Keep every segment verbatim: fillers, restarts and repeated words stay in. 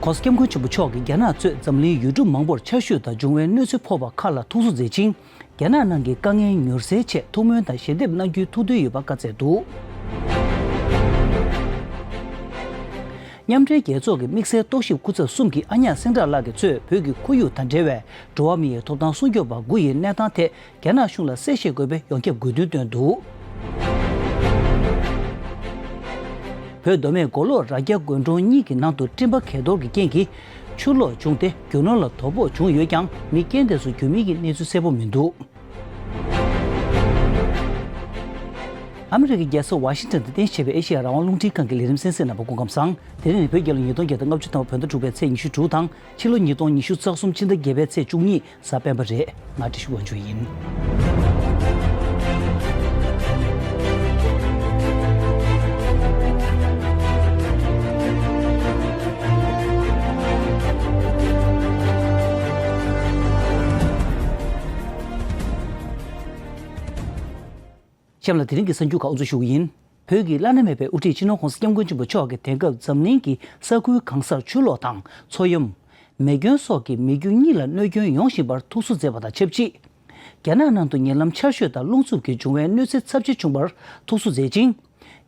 ༸གོང་ས་༸སྐྱབས་མགོན་ཆེན་པོ་མཆོག་གིས་རྒྱ་ནག་གཙོས་འཛམ་གླིང་ཡུལ་གྲུ་མང་པོར་ཆར་ཞོད་དང་འབྱུང་བའི་གནོད་འཚེ་ཕོག་པ་ཁག་ལ་ཐུགས་གསོ་མཛད་ཅིང་། རྒྱ་ནག་ནང་གི་དཀའ་ངལ་མྱུར་སེལ་ཆེད་ཐུགས་སྨོན་དང་ཞལ་འདེབས་གནང་རྒྱུའི་ཐུགས་འདུན་ཡོད་པ་བཀའ་སྩལ་འདུག། མཉམ་འབྲེལ་རྒྱལ་ཚོགས་ཀྱི་དམིགས་བསལ་རྟོག་ཞིབ་སྐུ་ཚབ་གསུམ་གྱི་ཨ་ཉག་སེང་བྲག་ལགས་ཀྱིས་གཙོས་བོད་ཀྱི་ཁོར་ཡུག་དང་འབྲེལ་བའི་འགྲོ་བ་མིའི་ཐོབ་ཐང་སྲུང་སྐྱོབ་པ་དགུ་ཡི་གནས་སྟངས་ཐད། རྒྱ་ནག་གཞུང་ལ་གསལ་བཤད་དགོས་པའི་ཡོངས་ཁྱབ་དགོས་འདུན་བཏོན་འདུག། བོད་མདོ་སྨད་མགོ་ལོག་རྭ་རྒྱ་དགོན་གྲོང་གཉིས་ཀྱི་ནང་དུ་སྤྲིན་པ་གས་གཏོར་གྱི་རྐྱེན་གྱིས་ཆུ་ལོག་བྱུང་སྟེ་རྒྱུ་ནོར་ལ་དོ་ཕོག་བྱུང་ཡོད་ཀྱང་མི་རྐྱེན་དེ་ཚོ་རྒྱུ་མེད་ཀྱི་གནས་ཚུལ་གསལ་པོ་མི་འདུག། ཨ་མི་རི་ཀའི་རྒྱལ་ས་ཝ་ཤིང་ཊོན་དུ་རྟེན་གཞི་བྱས་པའི་ཨེ་ཤེ་ཡ་རང་དབང་རླུང་འཕྲིན་ཁང་གི་ལས་རིམ་གསན་གཟིགས་གནང་བར་སྐུ་ཁམས་བཟང་། དེ་རིང་ནི་བོད་རྒྱལ་ལོ་ཉིས་སྟོང་བརྒྱ་དང་ལྔ་བཅུ་ཐམ་པ་བོད་ཟླ་དྲུག་པའི་ཚེས་ཉི་ཤུ་དྲུག་དང་ཕྱི་ལོ་ཉིས་སྟོང་ཉི་ཤུ་རྩ་གསུམ་ཕྱི་ཟླ་བརྒྱད་པའི་ཚེས་བཅུ་གཉིས་གཟའ་སྤེན་པ་རེད། ང་བཀྲ་ཤིས་དབང་ཕྱུག་ཡིན། གཤམ་ལ་དེ་རིང་གི་གསར་འགྱུར་ཁག་དབུ་འཛུགས་ཞུ་གི་ཡིན། བོད་ཀྱི་བླ་ན་མེད་པའི་དབུ་ཁྲིད་སྤྱི་ནོར་༸གོང་ས་༸སྐྱབས་མགོན་ཆེན་པོ་མཆོག་གིས་དེང་སྐབས་འཛམ་གླིང་གི་ས་ཁུལ་གང་སར་ཆུ་ལོག་དང་མཚོ་ཡོམ། མེ་སྐྱོན་སོགས་ཀྱིས་མི་རྒྱུ་གཉིས་ལ་གནོད་སྐྱོན་ཡོང་བཞིན་པར་ཐུགས་གསོ་མཛད་པ་དང་ཆབས་ཅིག། རྒྱ་ནག་ནང་དུ་ཉེ་ལམ་ཆར་ཞོད་དང་རླུང་འཚུབ་ཀྱིས་བྱུང་བའི་གནོད་འཚེ་ཚབས་ཆེ་བྱུང་བར་ཐུགས་གསོ་མཛད་ཅིང་།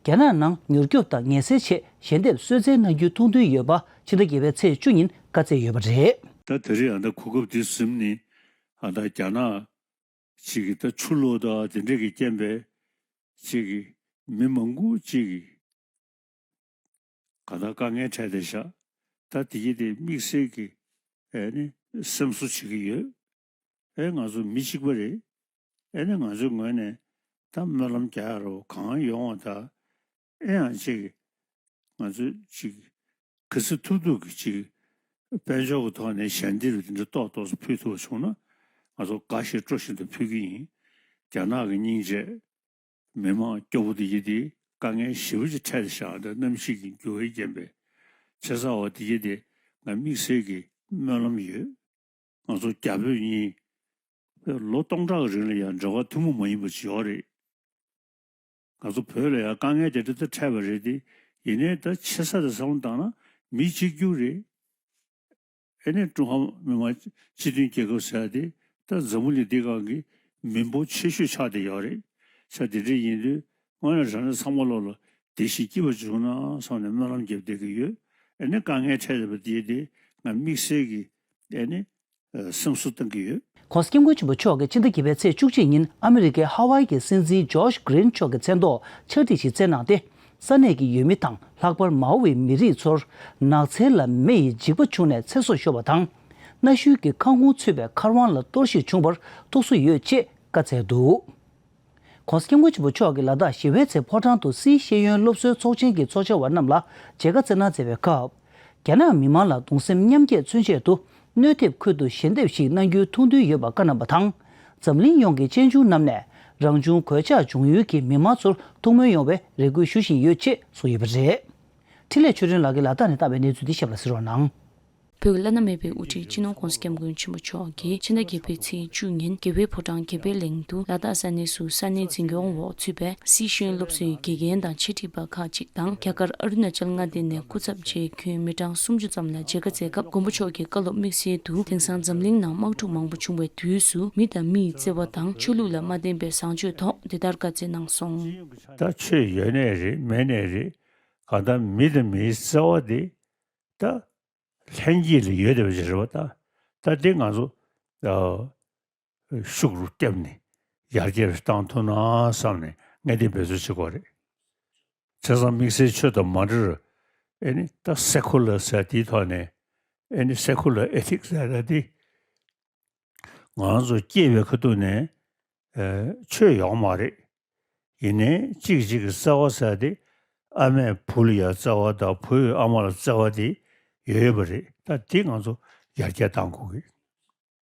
རྒྱ་ནག་ནང་མྱུར་སྐྱོབ་དང་ངལ་སེལ་ཆེད་ཞལ་འདེབས་གསོལ་སྩལ་གནང་རྒྱུའི་ཐུགས་འདུན་ཡོད་པ་ཕྱི་ཟླ་བརྒྱད་པའི་ཚེས་བཅུ་ཉིན་བཀའ་སྩལ་ཡོད་པ་རེད། ད་དེ་རིང་ཨ་ད་གོ་སྐབས་འདི་ཟིན་ནས་ཨ་ད་རྒྱ་ནག་ཅིག་གིས་ད་ཆུ་ལོག་དང་དེ་འདྲ་གི་རྐྱེན་པས་ཅིག་གིས་མི་མང་པོ་ཅིག་གིས་ག་ད་དཀའ་ངལ་འཕྲད་བསྡད་ཤག། ད་དེ་གི་དེ་དམིགས་བསལ་གྱི་ཨེ་ནི་སེམས་གསོ་བྱེད་ཀྱི་ཡོད། ཨེ་ང་ཚོ་མི་གཅིག་པ་རེད། ཨེ་ནི་ང་ཚོའི་ངོས་ནས་ད་སྨོན་ལམ་རྒྱག་ཡ་རོ་གང་ཡོང་བ་ད་ཨེ་ཡང་ཅིག་ང་ཚོས་ཅིག་ག་ཚོད་ཐུབ་ཐུབ་ཀྱི་ཅིག་དཔལ་འབྱོར་གྱི་ཐོག་ནས་ཞལ་འདེབས་དེ་འདྲ་ཏོག་ཏོག་ཙམ་ཕུལ་ཐུབ་པ་བྱུང་ན་ང་ཚོ་དགའ་ཞིང་སྤྲོ་བཞིན་དུ་ཕུལ་གྱི་ཡིན། རྒྱ་ནག་གི་སྙིང་རྗེ། མི་མང་སྐྱོ་བོ་དེ་ཡི་དེ་དཀའ་ངལ་ཞེ་པོ་ཅིག་འཕྲད་བཞག་འདི་གནམ་གཤིས་ཀྱི་འགྱུར་བའི་རྐྱེན་པས་ཆེ་ས་བ་དེ་ཡི་དེ་ང་དམིགས་བསལ་གྱི་སྨོན་ལམ་ཡོད། ང་ཚོ་རྒྱ་བོད་གཉིས་ལོ་སྟོང་ཕྲག་གི་རིང་ལ་ཡང་འབྲེལ་བ་ཐུན་མོང་མ་ཡིན་པ་ཅིག་ཡོད་རེད། ང་ཚོ་བོད་ལ་ཡང་དཀའ་ངལ་དེ་འདྲ་ད་འཕྲད་པ་རེད་དེ་ཡིན་ནའི་ད་ཆེ་ས་དེ་བསམ་བློ་བཏང་ན་མི་གཅིག་གྱུར་རེད། ཨེ་ནས་ཀྲུང་ཧྭ་མི་དམངས་སྤྱི་མཐུན་རྒྱལ་ཁབ་ཟེར་ཡ་དེ་ད་འཛམ་བུ་གླིང་འདི་སྒང་གི་མི་འབོར་ཆེ་ཤོས་ཆགས་བསྡད་ཡོད་རེད། ས་དེ་འདྲ་ཡིན་དུས་དངོས་གནས་དྲང་གནས་ཚང་མ་ལོག་ལ་བདེ་ཞིང་སྐྱིད་པ་བྱུང་ན་བསམ་ནས་སྨོན་ལམ་རྒྱབ་བསྡད་ཀྱི་ཡོད། ཨེ་ནས་དཀའ་ངལ་འཕྲད་བསྡད་པ་དེ་དེ་ང་དམིགས་བསལ་གྱི་ཨེ་ནས་སེམས་གསོ་གཏང་གི་ཡོད། ༸གོང་ས་༸སྐྱབས་མགོན་ཆེན་པོ་མཆོག་གིས་ཕྱི་ཟླ་བརྒྱད་པའི་ཚེས་བཅུ་གཅིག་ཉིན་ཨ་མི་རི་ཀའི་ཧ་ཝའི་གྱི་སྲིད་འཛིན་ཇོརྗ་གྷི་རིན་མཆོག་གི་མཚན་ཐོག་ཕྱག་བྲིས་ཤིག་བསྩལ་གནང་སྟེ། ས་གནས་ཀྱི་ཡུལ་མི་དང་ལྷག་པར་མའོ་ཝིའི་མི་རིགས་ཚོར་ནགས་ཚལ་ལ་མེ་ཡི་འཇིགས་པ་བྱུང་ནས་ཚེ་སྲོག་ཤོར་བ་དང་། གནའ་ཤུལ་གྱི་ཁང་ཁུང་ཚུད་པའི་མཁར་དབང་ལ་གཏོར་བཤིག་བྱུང་བར་ཐུགས་གསོ་ཡོད་ཅེས་བཀའ་སྩལ་འདུག། ༸གོང་ས་༸སྐྱབས་མགོན་ཆེན་པོ་མཆོག་གིས་ལ་དྭགས་ཞི་བའི་ཚལ་ཕོ་བྲང་དུ་སིའི་ཤེས་ཡོན་སློབ་གསོའི་ཚོགས་ཆེན་གྱི་ཚོགས་བཅར་བ་རྣམས་ལ་མཇལ་ཁ་བསྩལ་གནང་མཛད་པའི་སྐབས། རྒྱ་ནག་མི་མང་ལ་གདུང་སེམས་མཉམ་སྐྱེད་མཚོན་ཆེད་དུ་གནོད་ཐེབས་ཁུལ་དུ་ཞལ་འདེབས་ཤིག་གནང་རྒྱུའི་ཐུགས་འདུན་ཡོད་པ་བཀའ་གནང་བ་དང་། འཛམ་གླིང་ཡོངས་ཀྱི་གཅེན་གཅུང་རྣམས་ནས་རང་བྱུང་གོད་ཆག་བྱུང་ཡུལ་གྱི་མི་མང་ཚོར་ཐུགས་སྨོན་ཡོང་བའི་རེ་སྐུལ་ཞུ་བཞིན་ཡོད་ཅེས་གསུངས་ཡོད་པ་རེད། འཕྲིན་ལས་ཆོས་སྒྲོན་ལགས་ཀྱིས་ལ་དྭགས་ནས་བཏང་བའི་གནས་ཚུལ་འདི་ཞབས་ལ་གཟིགས་རོགས་གནང་། བོད་ཀྱི་བླ་ན་མེད་པའི་དབུ་ཁྲིད་སྤྱི་ནོར་༸གོང་ས་༸སྐྱབས་མགོན་ཆེན་པོ་མཆོག་གིས་ཕྱི་ཟླ་བརྒྱད་པའི་ཚེས་བཅུ་ཉིན་རྒྱལ་བའི་ཕོ་བྲང་རྒྱལ་པོའི་གླིང་དུ་ལ་དྭགས་ས་གནས་སུ་ས་གནས་འཛིན་སྐྱོང་འོག་ཚུད་པའི་སིའི་ཤེས་ཡོན་སློབ་གསོའི་དགེ་རྒན་དང་འཆད་ཁྲིད་པ་ཁག་ཅིག་དང་། རྒྱ་གར་ཨ་རུ་ན་ཅལ་མངའ་སྡེ་ནས་སྐུ་ཚབ་བཅས་ཁྱོན་མི་གྲངས་སུམ་ཅུ་ཙམ་ལ་མཇལ་ཁ་བསྩལ་སྐབས། མགོན་པོ་མཆོག་གིས་བཀའ་སློབ་དམིགས་བསལ་དུ། དེང་སང་འཛམ་གླིང་ནང་དམག་འཁྲུག་མང་པོ་བྱུང་བའི་དུས་སུ། མི་དང་མིའི་བརྩེ་བ་དང་ཆོས་ལུགས་ལ་མ་བརྟེན་པའི་བཟང་སྤྱོད་ཐོག་འདི་ལྟར་བཀའ་སྩལ་གནང་སོང་། ད་ཆོས་ཡོད་ནའི་རེད་མེད་ནའི་རེད། གང་ལྟར་མི་དང་མིའི་བརྩེ་བ་དེ་ད། ལྷན་སྐྱེས་ལ་ཡོད་བསྡད་པ་ཅིག་རེད་བ་ད། ད་འདི་ང་ཚོ་ཨ་ཤུགས་རུ་བརྒྱབ་ནས་ཡར་རྒྱས་བཏང་ཐུབ་ན་བསམ་ནས་ངས་འདི་འབད་རྩོལ་བྱེད་དགོས་རེད། བྱས་ཙང་དམིགས་བསལ་ཆོས་དང་མ་འབྲེལ་བར་ཨེ་ནི་ད་སེ་ཁུ་ལར་ཟེར་དེའི་ཐོག་ནས་ཨེ་ནི་སེ་ཁུ་ལར་ཨེ་ཐིག་ཟེར་ཡ་དེ་ང་ཚོ་སྐྱེས་པའི་ཁ་ཐུག་ནས་ཨེ་ཆོས་ཡོད་མ་རེད། ཡིན་ནའི་གཅིག་གཅིག་གི་བརྩེ་བ་ཟེར་དེ་ཨ་མས་བུ་ལ་ཡང་བརྩེ་བ་དང་བུས་ཨ་མ་ལ་བརྩེ་བ་དེ་ཡོད་ཡོད་པ་རེད། ད་དེ་ང་ཚོ་ཡར་རྒྱས་གཏང་དགོས་ཀྱི།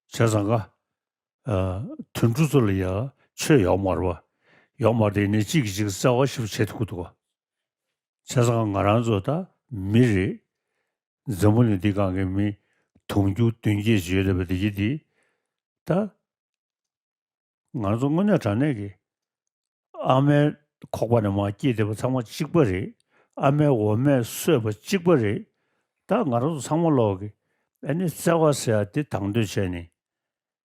བྱས་ཙང་ཀ་ཨ་དུད་འགྲོ་ཚོ་ལ་ཡང་ཆོས་ཡོད་མ་རེད་བ། ཡོད་མ་རེད་ནས་གཅིག་གིས་གཅིག་བརྩེ་བ་ཞིག་བྱེད་ཐུབ་ཀྱི་འདུག་བ། བྱས་ཙང་ང་རང་ཚོ་ད་མི་རེད། འཛམ་བུ་གླིང་འདི་སྒང་གི་མི་དུང་ཕྱུར་བདུན་བརྒྱད་ཅིག་ཡོད་བསྡད་པ་དེ་གི་དེ་ད། ང་ཚོ་དངོས་གནས་དྲང་གནས་ཀྱི་ཨ་མའི་ཁོག་པ་ནས་མར་སྐྱེས་བསྡད་པ་ཚང་མ་གཅིག་པ་རེད། ཨ་མའི་འོ་མས་གསོས་པ་གཅིག་པ་རེད། ད་ང་རང་ཚོ་ཚང་མ་ལོག་གི་ཨ་ནི་བརྩེ་བ་ཟེར་ཡ་དེ་དང་དོད་བྱས་ནས།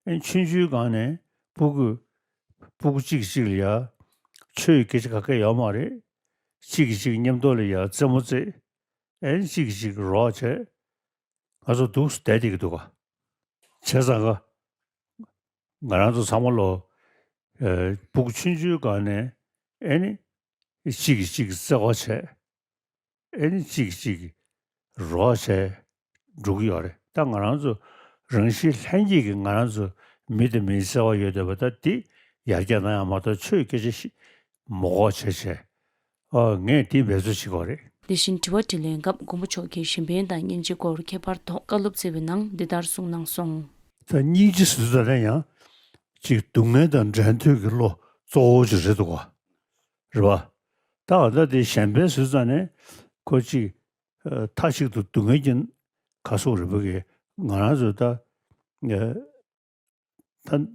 ཨ་ནི་ཆུང་ཆུང་སྒང་ནས་སྤུ་གུ་སྤུ་གུ་གཅིག་གཅིག་ལ་ཡ་ཆོས་སྐད་ཆ་ག་གེ་ཡོད་མ་རེད། གཅིག་གིས་གཅིག་མཉམ་དུ་ལ་ཡ་རྩེད་མོ་རྩེ། ཨ་ནི་གཅིག་གིས་གཅིག་རོགས་བྱས། ང་ཚོ་འདུག་སེ་བསྡད་བསྡད་ཀྱི་འདུག་ག་བྱས་ཙང་ཀ་ང་རང་ཚོ་ཚང་མ་ལོ། ཨ། སྤུ་གུ་ཆུང་ཆུང་སྒང་ནས་ཨ་ནི་གཅིག་གིས་གཅིག་གི་བརྩེ་བ་བྱས། ཨ་ནི་གཅིག་གིས་གཅིག་གི་རོགས་བྱས་འགྲོ་གི་ཡོད་རེད། ད་ང་རང་ཚོ་རང་བཞིན་ལྷན་སྐྱེས་ཀྱི་ང་རང་ཚོ་མི་དང་མིའི་བརྩེ་བ་ཡོད་བསྡད་པ་ད་འདི་ཡར་རྒྱས་གནང་ཡག་མ་གཏོགས་ཆོས་སྐད་ཆ་ཞིག་མ་གོ་བྱས་བྱས། ཨོ། ངས་འདི་འབད་རྩོལ་བྱེད་དགོས་རེད། དེ་བཞིན་དྲི་བ་དྲིས་ལན་སྐབས་མགོན་པོ་མཆོག་གིས་གཞན་ཕན་དང་སྙིང་རྗེ་སྐོར་ཁྱད་པར་ཐོག་བཀའ་སློབ་སྩལ་བའི་ནང་འདི་ལྟར་གསུངས་གནང་སོང་། ད་སྙིང་རྗེ་ཟེར་ཙམ་ནས་ཡང་ཅིག་སྡུག་བསྔལ་དང་འབྲལ་འདོད་ཀྱི་བློ་གཙོ་བོ་ཅིག་རེད་འདུག་ག་རེད་པ། ད་ད་དེ་གཞན་ཕན་ཟེར་ཙམ་ནས་ཁོ་ཅིག་ཨ། མཐའ་གཅིག་ཏུ་སྡུག་བསྔལ་གྱི་ག་སོགས་རེད་པ་གི་ང་རང་ཚོ་ད་ཨ།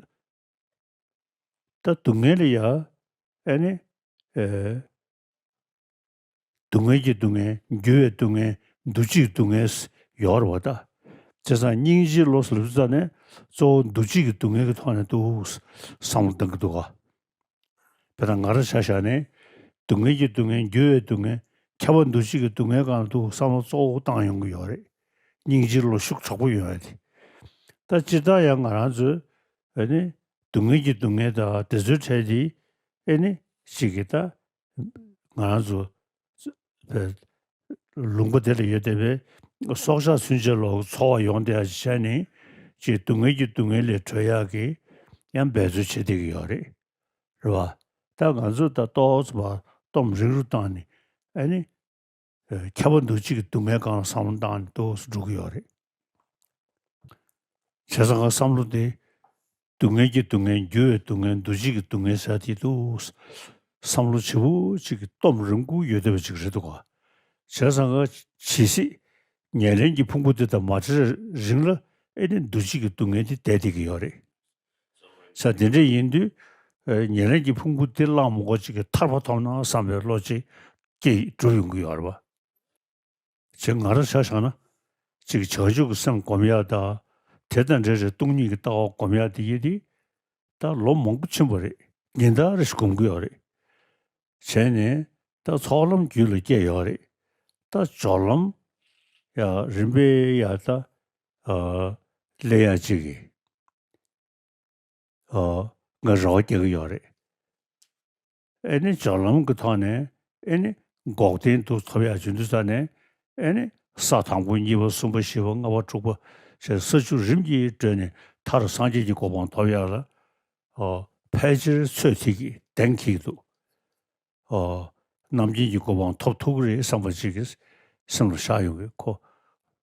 ད་ད་སྡུག་བསྔལ་ལ་ཡ་ཨ་ནི་ཨ། སྡུག་བསྔལ་གྱི་སྡུག་བསྔལ། འགྱུར་བའི་སྡུག་བསྔལ། འདུ་བྱེད་ཀྱི་སྡུག་བསྔལ་ཡོད་རེད་པ་ད། བྱས་ཙང་སྙིང་རྗེའི་བློ་ཟེར་ཙམ་ནས་གཙོ་བོ་འདུ་བྱེད་ཀྱི་སྡུག་བསྔལ་གྱི་ཐོག་ནས་འདུག་བསམ་བློ་གཏང་གི་འདུག་ག་དཔེར་ན་ང་རང་ཆ་བཞག་ནས་སྡུག་བསྔལ་གྱི་སྡུག་བསྔལ། འགྱུར་བའི་སྡུག་བསྔལ། ཁྱབ་པ་འདུ་བྱེད་ཀྱི་སྡུག་བསྔལ་སྒང་ལ་འདུག་བསམ་བློ་གཙོ་བོ་བཏང་ཡོང་གི་ཡོད་རེད། སྙིང་རྗེའི་བློ་ཤུགས་དྲག་པོ་ཡོང་ཡ་དེ། ད་སྤྱིར་བཏང་ཡང་ང་རང་ཚོས་ཨ་ནི་སྡུག་བསྔལ་གྱི་སྡུག་བསྔལ་དང་དེ་ཚོའི་གྲས་དེ་ཨ་ནི་ཅིག་གི་ད་ང་རང་ཚོ་ལུང་པ་དེ་ལ་ཡོད་བསྡད་པའི་སྲོག་ཆགས་ཚུན་ཆད་ལ་འཚོ་བ་ཡོང་བསྡད་ཡ་ཅིག་བྱས་ནས་ཅིག་སྡུག་བསྔལ་གྱི་སྡུག་བསྔལ་ལས་གྲོལ་ཡག་གི་ཡང་འབད་རྩོལ་བྱེད་བསྡད་ཀྱི་ཡོད་རེད། རེད་པ། ད་ང་ཚོ་ད་ཏོག་ཙམ་པ་སྟོབས་རིག་རུ་བཏང་ནས་ཨ་ནི་ཨ། ཁྱབ་པ་འདུ་བྱེད་ཀྱི་སྡུག་བསྔལ་སྒང་ལ་བསམ་བློ་བཏང་ནས་འདུག་སེ་འགྲོ་གི་ཡོད་རེད། བྱས་ཙང་ང་བསམ་བློ་དེ་སྡུག་བསྔལ་གྱི་སྡུག་བསྔལ། འགྱུར་བའི་སྡུག་བསྔལ། འདུ་བྱེད་ཀྱི་སྡུག་བསྔལ་ཟེར་དེ་འདུག་སེ་བསམ་བློ་བྱེད་པོ་ཅིག་གི་སྟོབས་རིང་པོ་ཡོད་བསྡད་པ་ཅིག་རེད་འདུག་ག་བྱས་ཙང་ང་ཇི་སྲིད་ཉེར་ལེན་གྱི་ཕུང་པོ་དེ་དང་མ་བྲལ་རིང་ལ་ཨེ་ནི་འདུ་བྱེད་ཀྱི་སྡུག་བསྔལ་དེ་བསྡད་བསྡད་ཀྱི་ཡོད་རེད། ས་དེ་འདྲ་ཡིན་དུས་ཨ། ཉེར་ལེན་གྱི་ཕུང་པོ་དེ་བླངས་མ་དགོས་ཅིག་གི་ཐར་པ་ཐོབ་ན་བསམ་པའི་བློ་ཅིག་སྐྱེ་འགྲོ་ཡོང་གི་ཡོད་རེད་པ། ཅེས་ང་རང་ཆ་བཞག་ན་ཅིག་བྱང་ཆུབ་ཀྱི་སེམས་སྒོམ་ཡག་དང་དེ་དང་འབྲེལ་བའི་སྟོང་ཉིད་ཀྱི་ལྟ་བ་སྒོམ་ཡག་དེ་ཡིན་དུས་ད་ལོ་མང་པོ་ཕྱིན་པ་རེད། ཉིན་ལྟར་རེ་བཞིན་སྒོམ་གྱི་ཡོད་རེད། བྱས་ནས་ད་ཚོགས་ལམ་རྒྱུད་ལ་སྐྱེས་ཡོད་རེད། ད་སྦྱོར་ལམ་ཡ་རིམ་པས་ཡ་ད་ཨ། སླེབས་ཡག་ཅིག་གི་ཨ། ང་རེ་བ་རྒྱག་གི་ཡོད་རེད། ཨེ་ནི་སྦྱོར་ལམ་གྱི་ཐོག་ནས་ཨེ་ནི་འགོག་བདེན་དུ་ཐོབ་ཡག་བྱུང་དུས་ཙ་ནས་ཨེ་ནི་ས་དང་པོ་གཉིས་པ་གསུམ་པ་བཞི་པ་ལྔ་པ་དྲུག་པ་ཞེས་ས་བཅུ་རིམ་གྱིས་བགྲོད་ནས་མཐར་སངས་རྒྱས་ཀྱི་གོ་འཕང་ཐོབ་ཡག་ལ་ཨ། ཕལ་ཆེར་ཚོད་ཐིག་གིས་གདེང་འཁེལ་གྱི་འདུག་ཨོ། རྣམ་མཁྱེན་གྱི་གོ་འཕང་ཐོབ་ཐུབ་ཀྱི་རེད་བསམ་པ་ཅིག་གི་སེམས་ལ་ཤར་ཡོང་གི། ཁོ་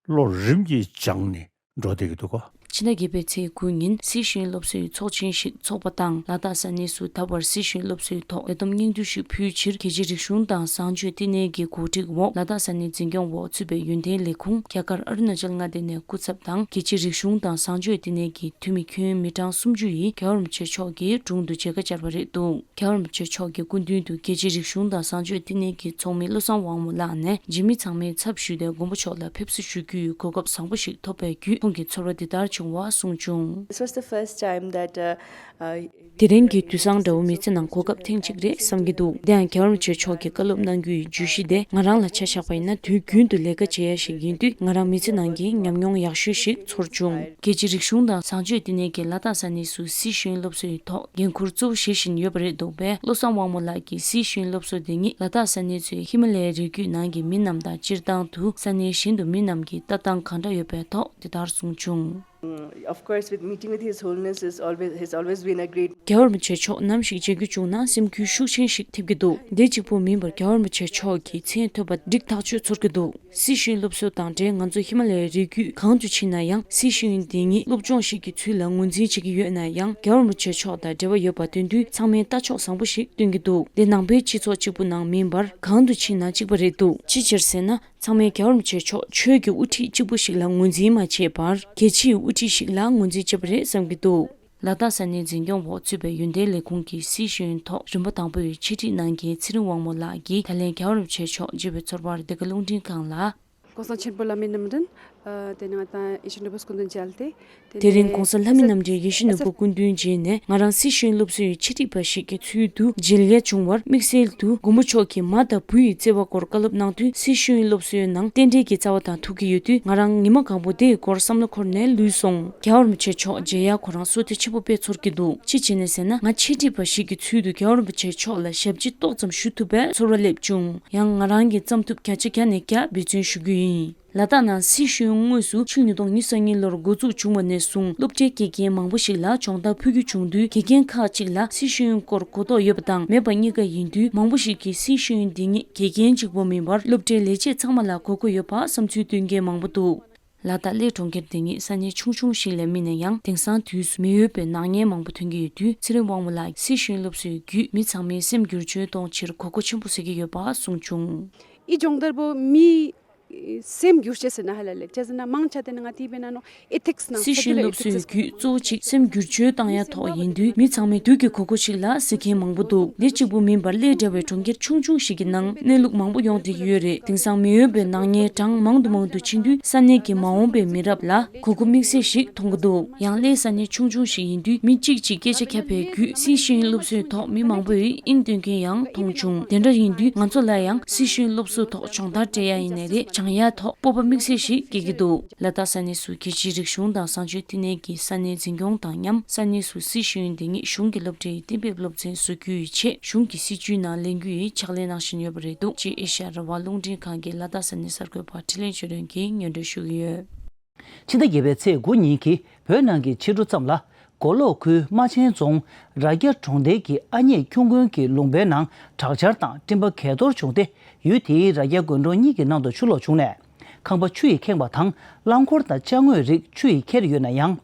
བློ་རིམ་གྱིས་སྦྱངས་ནས་འགྲོ་བསྡད་ཀྱི་འདུག་ག་ཕྱི་ཟླ་བརྒྱད་པའི་ཚེས་དགུ་ཉིན་སི་ཤེས་ཡོན་སློབ་གསོའི་ཚོགས་ཆེན་ཞིག་འཚོགས་པ་དང་། ལ་དྭགས་ས་གནས་སུ་ད་བར་སི་ཤེས་ཡོན་སློབ་གསོའི་ཐོག་ལས་བསྡོམས་སྙིང་བསྡུས་ཤིག་ཕུལ་ཕྱིར། རྒྱལ་སྤྱིའི་རིག་གཞུང་དང་བཟང་སྤྱོད་བསྟི་གནས་ཀྱི་གོ་སྒྲིག་འོག་ལ་དྭགས་ས་གནས་འཛིན་སྐྱོང་འོག་ཚུད་པའི་ཡོན་ཏན་ལས་ཁུངས། རྒྱ་གར་ཨ་རུ་ན་ཅལ་མངའ་སྡེ་ནས་སྐུ་ཚབ་དང་། རྒྱལ་སྤྱིའི་རིག་གཞུང་དང་བཟང་སྤྱོད་བསྟི་གནས་ཀྱི་འཐུས་མི་ཁྱོན་མི་གྲངས་སུམ་ཅུ་ཡིས་རྒྱལ་བ་རིན་པོ་ཆེ་མཆོག་གི་དྲུང་དུ་མཇལ་ཁ་བཅར་བ་རེད་འདུག་རྒྱལ་བ་རིན་པོ་ཆེ་མཆོག་གི་སྐུ་མདུན་དུ་རྒྱལ་སྤྱིའི་རིག་གཞུང་དང་བཟང་སྤྱོད་བསྟི་གནས་ཀྱི་ཚོགས་མི་བློ་བཟང་དབང་མོ་ལགས་ནས་འཇིགས་མེད་ཚང་མའི་ཚབ་ཞུས་ཏེ་མགོན་པོ་མཆོག་ལ་ཕེབས་བསུ་ཞུ་རྒྱུའི་གོ་སྐབས་བཟང་པོ་ཞིག་ཐོབ་པའི་བརྒྱུད་ཁོང་གི་ཚོར་བ་འདི་ལྟར་བྱུང་བ་གསུངས་བྱུང་། This was the first time that, uh, uh, དེ་རིང་གི་དུས་བཟང་འདྲ་བོ་མི་ཚེ་ནང་གོ་སྐབས་ཐེངས་གཅིག་རེད་བསམ་གྱི་འདུག་དེ་ཡང་རྒྱལ་བ་རིན་པོ་ཆེ་མཆོག་གིས་བཀའ་སློབ་གནང་རྒྱུ་ཡི་བརྗོད་གཞི་དེ་ང་རང་ལ་ཆ་བཞག་པ་ཡིན་ན་དུས་རྒྱུན་དུ་ལས་ཀ་བྱེད་ཡ་ཞིག་ཡིན་དུས་ང་རང་མི་ཚེ་ནང་གི་ཉམས་མྱོང་ཡག་ཤོས་ཤིག་ཚོར་བྱུང་། རྒྱལ་སྤྱིའི་རིག་གཞུང་དང་བཟང་སྤྱོད་བསྟི་གནས་ཀྱིས་ལ་དྭགས་ས་གནས་སུ་སི་ཤེས་ཡོན་སློབ་གསོའི་ཐོག་འགན་འཁུར་གཙོ་བོ་བཞེས་བཞིན་ཡོད་པ་རེད་འདུག་པས། བློ་བཟང་དབང་མོ་ལགས་ཀྱིས་སི་ཤེས་ཡོན་སློབ་གསོ་དེ་ཉིད་ལ་དྭགས་ས་གནས་གཙོས་ཧི་མ་ལ་ཡའི་རི་རྒྱུད་ནང་གི་མི་རྣམས་དང་སྤྱིར་བཏང་དུ་ས་གནས་གཞན་དུ་མི་རྣམས་ཀྱི་ལྟ་སྟངས་གང་འདྲ་ཡོད་པའི་ཐོག་དེ་ལྟར་གསུངས་བྱུང་། Mm, of course, with meeting with His Holiness is always, has always been a great རྒྱལ་བ་རིན་པོ་ཆེ་མཆོག་ནམ་ཞིག་མཇལ་རྒྱུ་བྱུང་ན་སེམས་འགུལ་ཤུགས་ཆེན་ཞིག་ཐེབས་ཀྱི་འདུག་འདི་གཅིག་པུ་མིན་པར་རྒྱལ་བ་རིན་པོ་ཆེ་མཆོག་གི་མཚན་ཐོས་པ་འགྲིག་ཐག་ཆོད་ཚོར་གྱི་འདུག་སི་ཤེས་ཡོན་སློབ་གསོ་དང་འབྲེལ་ང་ཚོ་ཧི་མ་ལ་ཡའི་རི་རྒྱུད་གང་དུ་ཕྱིན་ན་ཡང་སི་ཤེས་ཡོན་འདི་ཉིད་སློབ་སྦྱོང་ཞིག་གི་ཚུལ་ལ་ངོས་འཛིན་བྱེད་ཀྱི་ཡོད་ན་ཡང་རྒྱལ་བ་རིན་པོ་ཆེ་མཆོག་དང་འབྲེལ་བ་ཡོད་པ་སྟོན་དུས་ཚང་མས་ལྟ་ཕྱོགས་བཟང་པོ་ཞིག་སྟོན་གྱི་འདུག་འདི་ནང་པའི་སྤྱི་ཚོགས་གཅིག་པུ་ནང་མིན་པར་གང་དུ་ཕྱིན་ན་གཅིག་པ་རེད་འདུག་ཅི་ཕྱིར་ཟེར་ན། ཚང་མས་རྒྱལ་བ་རིན་པོ་ཆེ་མཆོག་ཆོས་ཀྱི་དབུ་ཁྲིད་གཅིག་པུ་ཞིག་ལ་ངོས་འཛིན་མ་བྱས་པར་རྒྱལ་སྤྱིའི་དབུ་ཁྲིད་ཞིག་ལ་ངོས་འཛིན་བྱས་པ་རེད་བསམ་གྱི་འདུག་ལ་དྭགས་ས་གནས་འཛིན་སྐྱོང་འོག་ཚུད་པའི་ཡོན་ཏན་ལས་ཁུངས་ཀྱི་སི་ཤེས་ཡོན་ཐོག་རིམ་པ་དང་པོའི་འཆད་ཁྲིད་གནང་མཁན་ཚེ་རིང་དབང་མོ་ལགས་ཀྱིས་ད་ལན་རྒྱལ་བ་རིན་པོ་ཆེ་མཆོག་མཇལ་བའི་ཚོར་བར་འདི་ག་རླུང་འཕྲིན་ཁང་ལ། གོང་ས་ཆེན་པོ་བླ་མའི་རྣམ་འདྲེན། ཨ། དེ་ནས་ང་དང་ཡེ་ཤེས་ནོར་བུ་སྐུ་མདུན་མཇལ་ཏེ། དེ་དེ་རིང་ནས་གོང་ས་ལྷ་མི་རྣམ་འདྲེན་ཡེ་ཤེས་ནོར་བུ་སྐུ་མདུན་མཇལ་ནས། ང་རང་སྲིད་ཤེས་ཡོན་སློབ་གསོའི་ཆེད་སྒྲིག་པ་ཞིག་གི་ཚུལ་དུ་མཇལ་ཡ་བྱུང་བར། དམིགས་བསལ་དུ་མགོན་པོ་མཆོག་གིས་མ་དང་བུ་ཡི་བརྩེ་བ་སྐོར་བཀའ་སློབ་གནང་དུས། སྲིད་ཤེས་ཡོན་སློབ་གསོའི་ནང་རྟེན་འབྲེལ་གྱི་རྩ་བ་དང་ཐུག་གི་ཡོད་དུས། ང་རང་ཉི་མ་གང་པོ་དེའི་སྐོར་བསམ་བློ་འཁོར་ནས་ལུས་སོང་། རྒྱལ་བ་རིན་པོ་ཆེ་མཆོག་མཇལ་ཡ་ཁོ་རང་བསོད་བདེ་ཆེན་པོ་དཔེ་ཚོར་གྱི་འདུག་ཅི་བྱས་ནས་ཟེར་ན། ང་ཆེད་སྒྲིག་པ་ཞིག་གི་ཚུལ་དུ་རྒྱལ་བ་རིན་པོ་ཆེ་མཆོག་ལ་ཞབས་ཕྱི་ཏོག་ཙམ་ཞུ་ཐུབ་པའི་ཚོར་བ་སླེབས་བྱུང་། ཡང་ང་རང་གིས་བརྩམས་ཐུབ་བརྒྱ་ཆ་བརྒྱ་ནས་བརྒྱ་འབད་བརྩོན་ཞུ་རྒྱུ་ཡིན། ལ་དྭགས་ནང་སྲིད་ཤེས་ཡོན་དངོས་སུ་ཕྱི་ལོ་ཉིས་སྟོང་ཉི་ཤུ་རྩ་གཉིས་ལོར་འགོ་འཛུགས་བྱུང་བ་ནས་བཟུང་། སློབ་གྲྭའི་དགེ་རྒན་མང་པོ་ཞིག་ལ་སྦྱོང་བརྡར་ཕུལ་རྒྱུ་བྱུང་དུས། དགེ་རྒན་ཁག་ཅིག་ལ་སྲིད་ཤེས་ཡོན་སྐོར་གོ་རྟོགས་ཡོད་པ་དང་མེད་པ་གཉིས་ཀ་ཡིན་དུས། མང་པོ་ཞིག་གིས་སྲིད་ཤེས་ཡོན་འདི་ཉིད་དགེ་རྒན་གཅིག་པོ་མིན་པར་སློབ་གྲྭའི་ལས་བྱེད་ཚང་མ་ལ་གོ་དགོས་ཡོད་པ་བསམ་ཚུལ་བཏོན་མཁན་མང་པོ་འདུག་ལ་དྭགས་གླེ་གྲོང་ཁྱེར་འདི་ཉིད་ས་གནས་ཆུང་ཆུང་ཞིག་ལས་མིན་ན་ཡང་། དེང་སང་དུས་སུ་མི་འོས་པའི་སྣང་བརྙན་མང་པོ་ཐོན་གྱི་ཡོད་དུས། ཚེ་རིང་དབང་མོ་ལགས་སྲིད་ཤེས་ཡོན་སློབ་གསོའི་བརྒྱུད་མི་ཚང་མའི་སེམས་བསྒྱུར་བཅོས་གཏོང་ཕྱིར་གོ་སྐབས་ཆེན་པོ་བཟོ་གི་ཡོད་པ་གསུངས་བྱུང་། ཨི་སྦྱོང་བརྡར་པོ་མི་སེམས་བསྒྱུར་བྱེད་ཟེར་ན་ཧ་ལས་ལེ། ཅི་ཟེར་ན་མང་ཆེ་དེ་ནི་ང་དེའི་བེ་ན་ནོ་ཨེ་ཐིག་སི་ནང་། སྲིད་ཤེས་ཡོན་སློབ་གསོའི་བརྒྱུད་གཙོ་བོ་གཅིག་སེམས་བསྒྱུར་བཅོས་བཏང་ཡ་ཐོག་ཡིན་དུས། མི་ཚང་མས་དུས་ཀྱི་གོ་སྐབས་ཤིག་ལ་ཟེར་མཁན་མང་པོ་འདུག་འདི་གཅིག་པུ་མིན་པར་གླེ་འདྲ་བའི་གྲོང་ཁྱེར་ཆུང་ཆུང་ཞིག་གི་ནང་གནས་ལུགས་མང་པོ་ཡོང་བསྡད་ཀྱི་ཡོད་རེད། དེང་སང་མི་འོས་པའི་སྣང་བརྙན་གྲངས་མང་དུ་མང་དུ་ཕྱིན་དུས། ས་གནས་ཀྱི་མ་འོངས་པའི་མི་རབས་ལ་གོ་སྐབས་དམིགས་བསལ་ཞིག་མཐོང་གི་འདུག་ཡང་གླེ་ས་གནས་ཆུང་ཆུང་ཞིག་ཡིན་དུས། མི་གཅིག་གཅིག་སྐད་ཆ་བརྒྱབ་པའི་བརྒྱུད་སྲིད་ཤེས་ཡོན་སློབ་གསོའི་ཐོག་མི་མང་པོས་དབྱིངས་སྟོན་མཁན་ཡང་མཐོང་བྱུང་། དེ་འདྲ་ཡིན་དུས། ང་ཚོ་ལ་ཡང་སྲིད་ཤེས་ཡོན་སློབ་གསོའི་ཐོག་སྦྱོང་བརྡར་སྤྲད་ཡ་ཡིན་ནའི་རེད། སྦྱང་ཡ་ཐོག་སྤོབས་པ་དམིགས་བསལ་ཞིག་སྐྱེ་གི་འདུག་ལ་དྭགས་ས་གནས་སུ་རྒྱལ་སྤྱིའི་རིག་གཞུང་དང་བཟང་སྤྱོད་བསྟི་གནས་ཀྱི་ས་གནས་འཛིན་སྐྱོང་དང་མཉམ། ས་གནས་སུ་སྲིད་ཤེས་ཡོན་འདི་ཉིད་གཞུང་གི་སློབ་གྲྭའི་གཏན་འབེབས་སློབ་ཚན་བཟོ་རྒྱུའི་ཆེད་གཞུང་གི་སྲིད་ཇུས་ནང་ལེན་རྒྱུ་ཡི་ཕྱག་ལས་གནང་བཞིན་ཡོད་པ་རེད་འདུག་ཅེས་ཨེ་ཤ་ཡ་རང་དབང་རླུང་འཕྲིན་ཁང་གི་ལ་དྭགས་ས་གནས་གསར་འགོད་པ་འཕྲིན་ལས་ཆོས་སྒྲོན་གྱིས་སྙན་སྒྲོན་ཞུ་གི་ཡོད། ཕྱི་ཟླ་བརྒྱད་པའི་ཚེས་དགུ་ཉིན་གྱི་བོད་ནང་གི་ཕྱི་དྲོ་ཙམ་ལ། མགོ་ལོག་ཁུལ་རྨ་ཆེན་རྫོང་རྭ་རྒྱ་གྲོང་རྡལ་གྱི་ཨ་མྱེས་ཁྱུང་དགོན་གྱི་ལུང་པའི་ནང་དྲག་ཆར་དང་སྤྲིན་པ་གས་གཏོར་བྱུང་སྟེ། ཡུལ་དེའི་རྭ་རྒྱ་དགོན་གྲོང་གཉིས་ཀྱི་ནང་དུ་ཆུ་ལོག་བྱུང་ནས། ཁང་པ་ཆུ་ཡིས་ཁེངས་པ་དང་། རླངས་འཁོར་དང་ཅ་དངོས་རིགས་ཆུ་ཡིས་ཁྱེར་ཡོད་ན་ཡང་།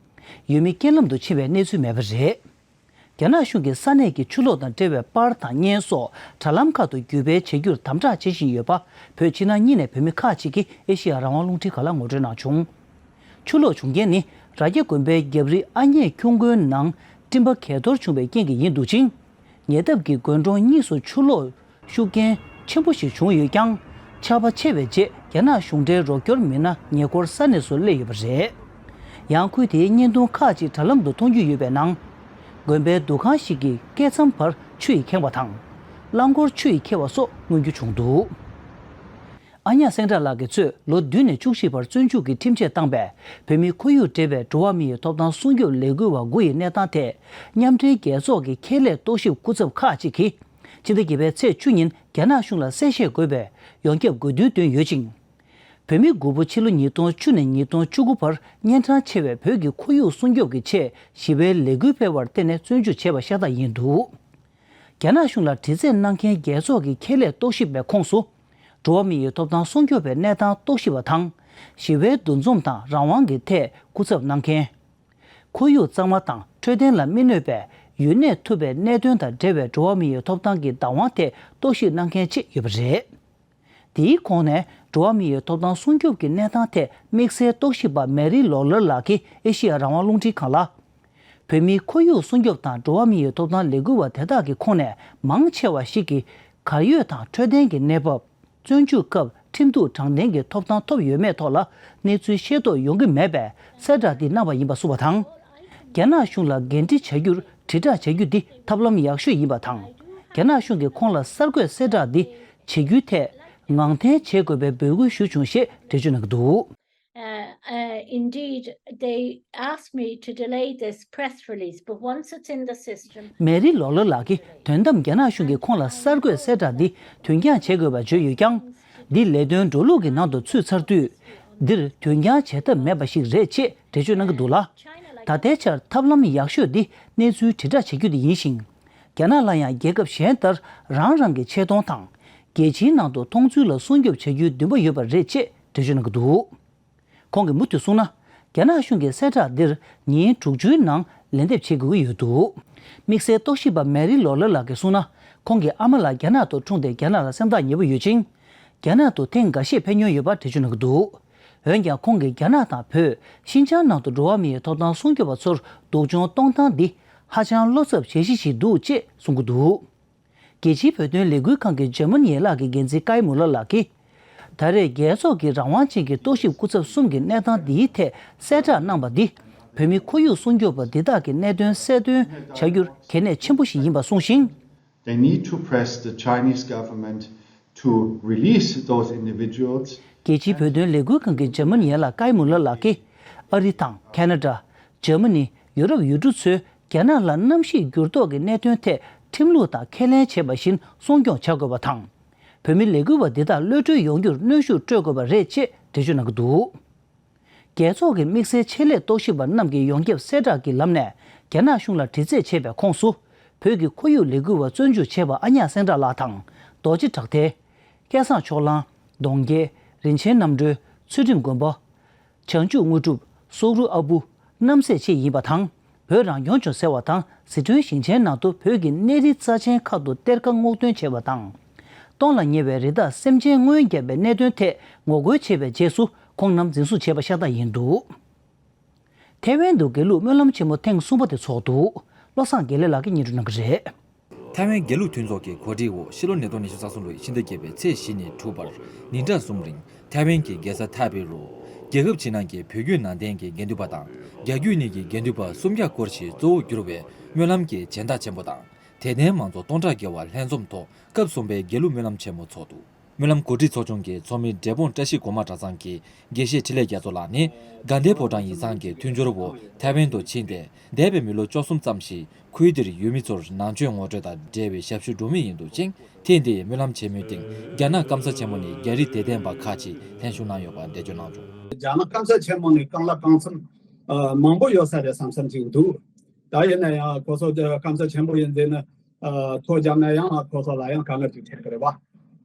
ཡུལ་མི་རྐྱེན་ལམ་དུ་ཕྱིན་པའི་གནས་ཚུལ་མེད་པ་རེད། རྒྱ་ནག་གཞུང་གིས་ས་གནས་ཀྱི་ཆུ་ལོག་དང་འབྲེལ་བའི་པར་དང་བརྙན་སོགས་དྲ་ལམ་ཁག་ཏུ་བརྒྱུད་སྤེལ་བྱེད་རྒྱུར་དམ་དྲག་བྱེད་བཞིན་ཡོད་པ། བོད་ཕྱི་ནང་གཉིས་ནས་བོད་མི་ཁག་ཅིག་གིས་ཨེ་ཤེ་ཡ་རང་དབང་རླུང་འཕྲིན་ཁང་ལ་ངོ་སྤྲོད་གནང་བྱུང་། ཆུ་ལོག་བྱུང་རྐྱེན་ནི། རྭ་རྒྱ་དགོན་པའི་རྒྱབ་རི་ཨ་མྱེས་ཁྱུང་དགོན་ནང་སྤྲིན་པ་གས་གཏོར་བྱུང་བའི་རྐྱེན་གྱིས་ཡིན་འདུག་ཅིང་། ཉེ་འདབས་ཀྱི་དགོན་གྲོང་གཉིས་སུ་ཆུ་ལོག་ཤུགས་རྐྱེན་ཆེན་པོ་ཞིག་བྱུང་ཡོད་ཀྱང་། ཆར་པ་ཆེ་བའི་རྗེས་རྒྱ་ནག་གཞུང་འབྲེལ་རོགས་སྐྱོར་མི་སྣ་ཉེ་འཁོར་ས་གནས་སུ་སླེབས་ཡོད་པ་རེད། ཡང་ཁུལ་དེའི་བརྙན་ཐུང་ཁག་ཅིག་དྲ་ལམ་དུ་མཐོང་རྒྱུ་ཡོད་པའི་ནང་། དགོན་པའི་འདུ་ཁང་ཞིག་གི་སྐས་མཚམས་བར་ཆུ་ཡིས་ཁེངས་པ་དང་། རླངས་འཁོར་ཆུ་ཡིས་ཁྱེར་བ་སོགས་མངོན་རྒྱུ་བྱུང་འདུག་ཨ་ཉག་སེང་བྲག་ལགས་ཀྱིས་གཙོས་ལོ་བདུན་ནས་བཅུ་བཞི་བར་བཙོན་འཇུག་གི་ཁྲིམས་ཆད་བཏང་པའི་བོད་མིའི་ཁོར་ཡུག་འབྲེལ་བའི་འགྲོ་བ་མི་ཡི་ཐོབ་ཐང་སྲུང་སྐྱོབ་ལས་འགུལ་བ་དགུ་ཡི་གནས་སྟངས་ཐད། མཉམ་འབྲེལ་རྒྱལ་ཚོགས་ཀྱི་ཁྱད་ལས་རྟོག་ཞིབ་སྐུ་ཚབ་ཁག་ཅིག་གིས། ཕྱི་ཟླ་བརྒྱད་པའི་ཚེས་བཅུ་ཉིན་རྒྱ་ནག་གཞུང་ལ་གསལ་བཤད་དགོས་པའི་ཡོངས་ཁྱབ་དགོས་འདུན་བཏོན་ཡོད་ཅིང་། བོད་མི་དགུ་པོ་ཕྱི་ལོ་ཉིས་སྟོང་བཅུ་ནས་ཉིས་སྟོང་བཅུ་དགུ་བར་གཉན་འཕྲང་ཆེ་བའི་བོད་ཀྱི་ཁོར་ཡུག་སྲུང་སྐྱོབ་ཀྱི་ཆེད་ཞི་བའི་ལས་འགུལ་སྤེལ་བར་བརྟེན་ནས་བཙོན་འཇུག་བྱས་པ་ཤ་སྟག་ཡིན་འདུག་རྒྱ་ནག་གཞུང་ལ་དྲི་རྩད་གནང་མཁན་རྒྱལ་ཚོགས་ཀྱི་ཁྱད་ལས་རྟོག་ཞིབ་པའི་ཁོངས་སུ། འགྲོ་བ་མི་ཡི་ཐོབ་ཐང་སྲུང་སྐྱོབ་པའི་གནས་སྟངས་རྟོག་ཞིབ་པ་དང་། ཞི་བའི་འདུ་འཛོམས་དང་རང་དབང་གི་ཐད་སྐུ་ཚབ་གནང་མཁན། ཁོར་ཡུག་གཙང་མ་དང་འཕྲོད་བསྟེན་ལ་མི་གནོད་པའི་ཡུལ་གནས་ཐུབ་པའི་གནད་དོན་དང་འབྲེལ་བའི་འགྲོ་བ་མི་ཡི་ཐོབ་ཐང་གི་བདག་དབང་ཐད་རྟོག་ཞིབ་གནང་མཁན་བཅས་ཡོད་པ་རེད། དེའི་ཁོངས་ནས་འགྲོ་བ་མི་ཡི་ཐོབ་ཐང་སྲུང་སྐྱོབ་ཀྱི་གནས་སྟངས་ཐད་དམིགས་བསལ་རྟོག་ཞིབ་པ་མེ་རི་ལོ་ལར་ལགས་ཀྱིས་ཨེ་ཤེ་ཡ་རང་དབང་རླུང་འཕྲིན་ཁང་ལ། བོད་མིའི་ཁོར་ཡུག་སྲུང་སྐྱོབ་དང་འགྲོ་བ་མི་ཡི་ཐོབ་ཐང་ལས་འགུལ་བ་དེ་དག་གི་ཁོངས་ནས་མང་ཆེ་བ་ཞིག་གིས་གར་ཡོད་དང་འཕྲོད་བསྟེན་གྱི་གནས་བབ། བཙོན་འཇུག་སྐབས་ཁྲིམས་གཏུག་དྲང་བདེན་གྱི་ཐོབ་ཐང་ཐོབ་ཡོད་མེད་ཐོག་ལ་གནས་ཚུལ་ཤེས་རྟོགས་ཡོང་གི་མེད་པས་གསལ་བསྒྲགས་འདི་གནང་བ་ཡིན་པ་གསུངས་པ་དང་། རྒྱ་ནག་གཞུང་ལ་འགན་འཁྲི་བྱ་རྒྱུར་དྲིལ་བསྒྲགས་བྱ་རྒྱུ་འདི་ཐབས་ལམ་ཡག་ཤོས་ཡིན་པ་དང་། རྒྱ་ནག་གཞུང་གིས་ཁོང་ལ་གསར་འགོད་གསལ་བསྒྲགས་འདི་བྱེད་རྒྱུའི་ཐད་ངང་འཐེན་བྱེད་དགོས་པའི་འབོད་སྐུལ་ཞུས་བྱུང་ཞེས་འགྲེལ་བརྗོད་གནང་གི་འདུག Uh, uh, indeed, they asked me to delay this press release, but once it's in the system, མེ་རི་ལོ་ལར་ལགས་ཀྱིས་དོན་དམ་རྒྱ་ནག་གཞུང་གིས་ཁོང་ལ་གསར་འགོད་གསལ་བསྒྲགས་འདི་དོན་འཁྱོངས་བྱེད་དགོས་པ་བརྗོད་ཡོད་ཀྱང་། འདི་ལས་དོན་འགྲོ་ལུགས་ཀྱི་ནང་དུ་ཚུད་ཚར་དུས། འདིར་དོན་འཁྱོངས་བྱེད་ཐབས་མེད་པ་ཞིག་རེད་ཅེས་འགྲེལ་བརྗོད་གནང་གི་འདུག་ལ། ད་ལྟའི་ཆར་ཐབས་ལམ་ཡག་ཤོས་འདི་གནས་ཚུལ་དྲིལ་བསྒྲགས་བྱེད་རྒྱུ་དེ་ཡིན་ཞིང་། རྒྱ་ནག་ལ་ཡང་རྒྱལ་ཁབ་གཞན་ལྟར་རང་རང་གི་ཆེ་མཐོང་དང་། རྒྱལ་སྤྱིའི་ནང་དུ་མཐོང་ཚུལ་ལ་སྲུང་སྐྱོབ་བྱ་རྒྱུའི་འདུན་པ་ཡོད་པ་རེད་ཅེས་འགྲེལ་བརྗོད་གནང་གི་འདུག་ཁོང་གིས་མུ་མཐུད་གསུངས་ན། རྒྱ་ནག་གཞུང་གི་གསལ་བསྒྲགས་འདིར་ཉིན་དྲུག་ཅུའི་ནང་ལན་འདེབས་བྱེད་དགོས་ཀྱི་ཡོད་འདུག་དམིགས་བསལ་རྟོག་ཞིབ་པ་མེ་རི་ལོ་ལར་ལགས་ཀྱིས་གསུངས་ན། ཁོང་གི་ཨ་མ་ལགས་རྒྱ་ནག་ཏུ་འཁྲུངས་ཏེ་རྒྱ་ནག་ལ་སེམས་ཐག་ཉེ་པོ་ཡོད་ཅིང་། རྒྱ་ནག་ཏུ་ཐེངས་འགའ་ཤས་ཕེབས་མྱོང་ཡོད་པ་འགྲེལ་བརྗོད་གནང་གི་འདུག་འོན་ཀྱང་ཁོང་གིས་རྒྱ་ནག་དང་བོད་ཤིན་ཅང་ནང་དུ་འགྲོ་བ་མིའི་ཐོབ་ཐང་སྲུང་སྐྱོབ་པ་ཚོར་སྡུག་སྦྱོང་གཏོང་སྟངས་འདི་ཧ་ཅང་བློ་འཚབ་བྱེད་གཞི་ཞིག་འདུག་ཅེས་གསུང་གི་འདུག་རྒྱལ་སྤྱིའི་བོད་དོན་ལས་འགུལ་ཁང་གི་ཇོན་མོན་ཡན་ལག་གི་འགན་འཛིན་ཀའི་མུ་ལར་ལགས་ཀྱིས། ད་རེས་རྒྱལ་ཚོགས་ཀྱི་རང་དབང་ཅན་གྱི་རྟོག་ཞིབ་སྐུ་ཚབ་གསུམ་གྱིས་གནས་སྟངས་འདིའི་ཐད་གསལ་བསྒྲགས་གནང་པ་འདི། བོད་མི་ཁོར་ཡུག་སྲུང་སྐྱོབ་པ་འདི་དག་གི་གནད་དོན་གསལ་སྟོན་བྱ་རྒྱུར་གལ་གནད་ཆེན་པོ་ཞིག་ཡིན་པ་གསུངས་ཤིང་། They need to press the Chinese government to release those individuals. རྒྱལ་སྤྱིའི་བོད་དོན་ལས་འགུལ་ཁང་གི་འཇར་མ་ནི་ཡན་ལག་ཀའི་མུ་ལར་ལགས་ཀྱིས། ཨ་རི་དང་ཁེ་ན་ཌ། འཇར་མ་ནི། ཡུ་རོབ་ཡུལ་གྲུ་ཚོས་རྒྱ་ནག་ལ་གནམ་གཤིས་འགྱུར་ལྡོག་གི་གནད་དོན་ཐད་ཁྲིམས་ལུགས་དང་ཁས་ལེན་བྱས་པ་བཞིན་སྲུང་སྐྱོང་བྱ་དགོས་པ་དང་། བོད་མི་ལས་འགུལ་བ་འདི་དག་གློད་གྲོལ་ཡོང་རྒྱུར་གནོན་ཤུགས་སྤྲོད་དགོས་པ་རེད་ཅེས་འགྲེལ་བརྗོད་གནང་གི་འདུག་རྒྱལ་ཚོགས་ཀྱི་དམིགས་བསལ་ཆེད་ལས་རྟོག་ཞིབ་པ་རྣམས་ཀྱིས་ཡོངས་ཁྱབ་གསལ་བསྒྲགས་ཀྱི་ལམ་ནས་རྒྱ་ནག་གཞུང་ལ་དྲི་རྩད་བྱས་པའི་ཁོངས་སུ། བོད་ཀྱི་ཁོར་ཡུག་ལས་འགུལ་བ་བཙོན་འཇུག་བྱས་པ་ཨ་ཉག་སེང་བྲག་ལགས་དང་། རྡོ་རྗེ་བྲག་ཐེ། སྐལ་བཟང་ཕྱོགས་གླང་། གདོང་རྒྱལ། རིན་ཆེན་རྣམ་གྲོལ། ཚུལ་ཁྲིམས་མགོན་པོ། བྱང་ཆུབ་དངོས་གྲུབ། སོག་རུ་ཨ་བུ། རྣམ་སྲས་བཅས་ཡིན་པ་དང་། བོད་རང་སྐྱོང་ལྗོངས་ཟེར་བ་དང་ཟི་ཁྲོན་ཞིང་ཆེན་ནང་དུ་བོད་ཀྱི་གནས་རི་རྩ་ཆེན་ཁག་ཏུ་གཏེར་ཁ་སྔོག་འདོན་བྱས་པ་དང་། སྟོང་ལ་ཉེ་བའི་རི་དྭགས་སེམས་ཅན་རྔོན་བརྒྱབ་པའི་གནད་དོན་ཐད་ངོ་རྒོལ་བྱས་པའི་རྗེས་སུ་ཁོང་རྣམས་འཛིན་བཟུང་བྱས་པ་ཤ་སྟག་ཡིན་འདུག་ཐའེ་ཝན་དུ་དགེ་ལུགས་སྨོན་ལམ་ཆེན་མོ་ཐེངས་གསུམ་པ་དེ་ཚོགས་འདུག་བློ་བཟང་དགེ་ལེགས་ལགས་ཀྱིས་སྙན་སྒྲོན་གནང་གི་རེད། ཐའེ་ཝན་དགེ་ལུགས་མཐུན་ཚོགས་ཀྱི་གོ་སྒྲིག་འོག་ཕྱི་ལོ་ཉིས་སྟོང་ཉི་ཤུ་རྩ་གསུམ་ལོའི་ཕྱི་ཟླ་བརྒྱད་པའི་ཚེས་བཞི་ནས་དྲུག་བར་ཉིན་གྲངས་གསུམ་རིང་ཐའེ་ཝན་གྱི་རྒྱལ་ས་ཐའེ་པེ་རུ། རྒྱལ་ཁབ་ཕྱི་ནང་གི་བོད་བརྒྱུད་ནང་བསྟན་གྱི་དགེ་འདུན་པ་དང་རྒྱ་བརྒྱུད་གཉིས་ཀྱི་དགེ་འདུན་པ་སུམ་བརྒྱ་སྐོར་ཞིག་གཙོ་བོ་གྱུར་བའི་སྨོན་ལམ་གྱི་སྦྱིན་བདག་ཆེན་པོ་དང་། དད་ལྡན་མང་ཚོགས་སྟོང་ཕྲག་བརྒལ་བ་ལྷན་འཛོམས་ཐོག་སྐབས་གསུམ་པའི་དགེ་ལུགས་སྨོན་ལམ་ཆེན་མོ་ཚོགས་འདུ། སྨོན་ལམ་གོ་སྒྲིག་ཚོགས་ཆུང་གི་ཚོགས་མི་འབྲས་སྤུངས་བཀྲ་ཤིས་སྒོ་མང་གྲྭ་ཚང་གི་དགེ་བཤེས་འཕྲིན་ལས་རྒྱ་མཚོ་ལགས་ནི། དགའ་ལྡན་ཕོ་བྲང་ཡིག་ཚང་གི་མཐུན་སྦྱོར་འོག་ཐའེ་ཝན་དུ་ཕྱིན་ཏེ། འདས་པའི་མི་ལོ་བཅུ་གསུམ་ཙམ་ཞིག་ཁུལ་དེར་ཡུལ་མི་ཚོར་ནང་ཆོས་ངོ་སྤྲོད་དང་འབྲེལ་བའི་ཞབས་ཞུ་སྒྲུབ་མུས་ཡིན་འདུག་ཅིང་། ཐེངས་འདིའི་སྨོན་ལམ་ཆེན་མོའི་སྟེང་རྒྱ་ནག་སྐམ་ས་ཆེན་མོ་ནས་རྒྱ་རིགས་དད་ལྡན་པ་ཁག་ཅིག་ལྷན་ཞུགས་གནང་ཡོད་པ་འགྲེལ་བརྗོད་གནང་བྱུང་། རྒྱ་ནག་སྐམ་ས་ཆེན་མོ་ནས་རྐང་ལག་རྐང་མཚམས་མང་པོ་ཡོད་ས་རེད་བསམ་བསམ་ཅིག་འདུག་ད་ཡིན་ན་ཡང་ཁོ་ཚོ་སྐམ་ས་ཆེན་པོ་ཡིན་ཟེར་ན། ཐོ་རྒྱབ་ན་ཡང་ཁོ་ཚོ་ལ་ཡང་དཀའ་ངལ་ཅིག་འཕྲད་ཀྱི་རེད་བ།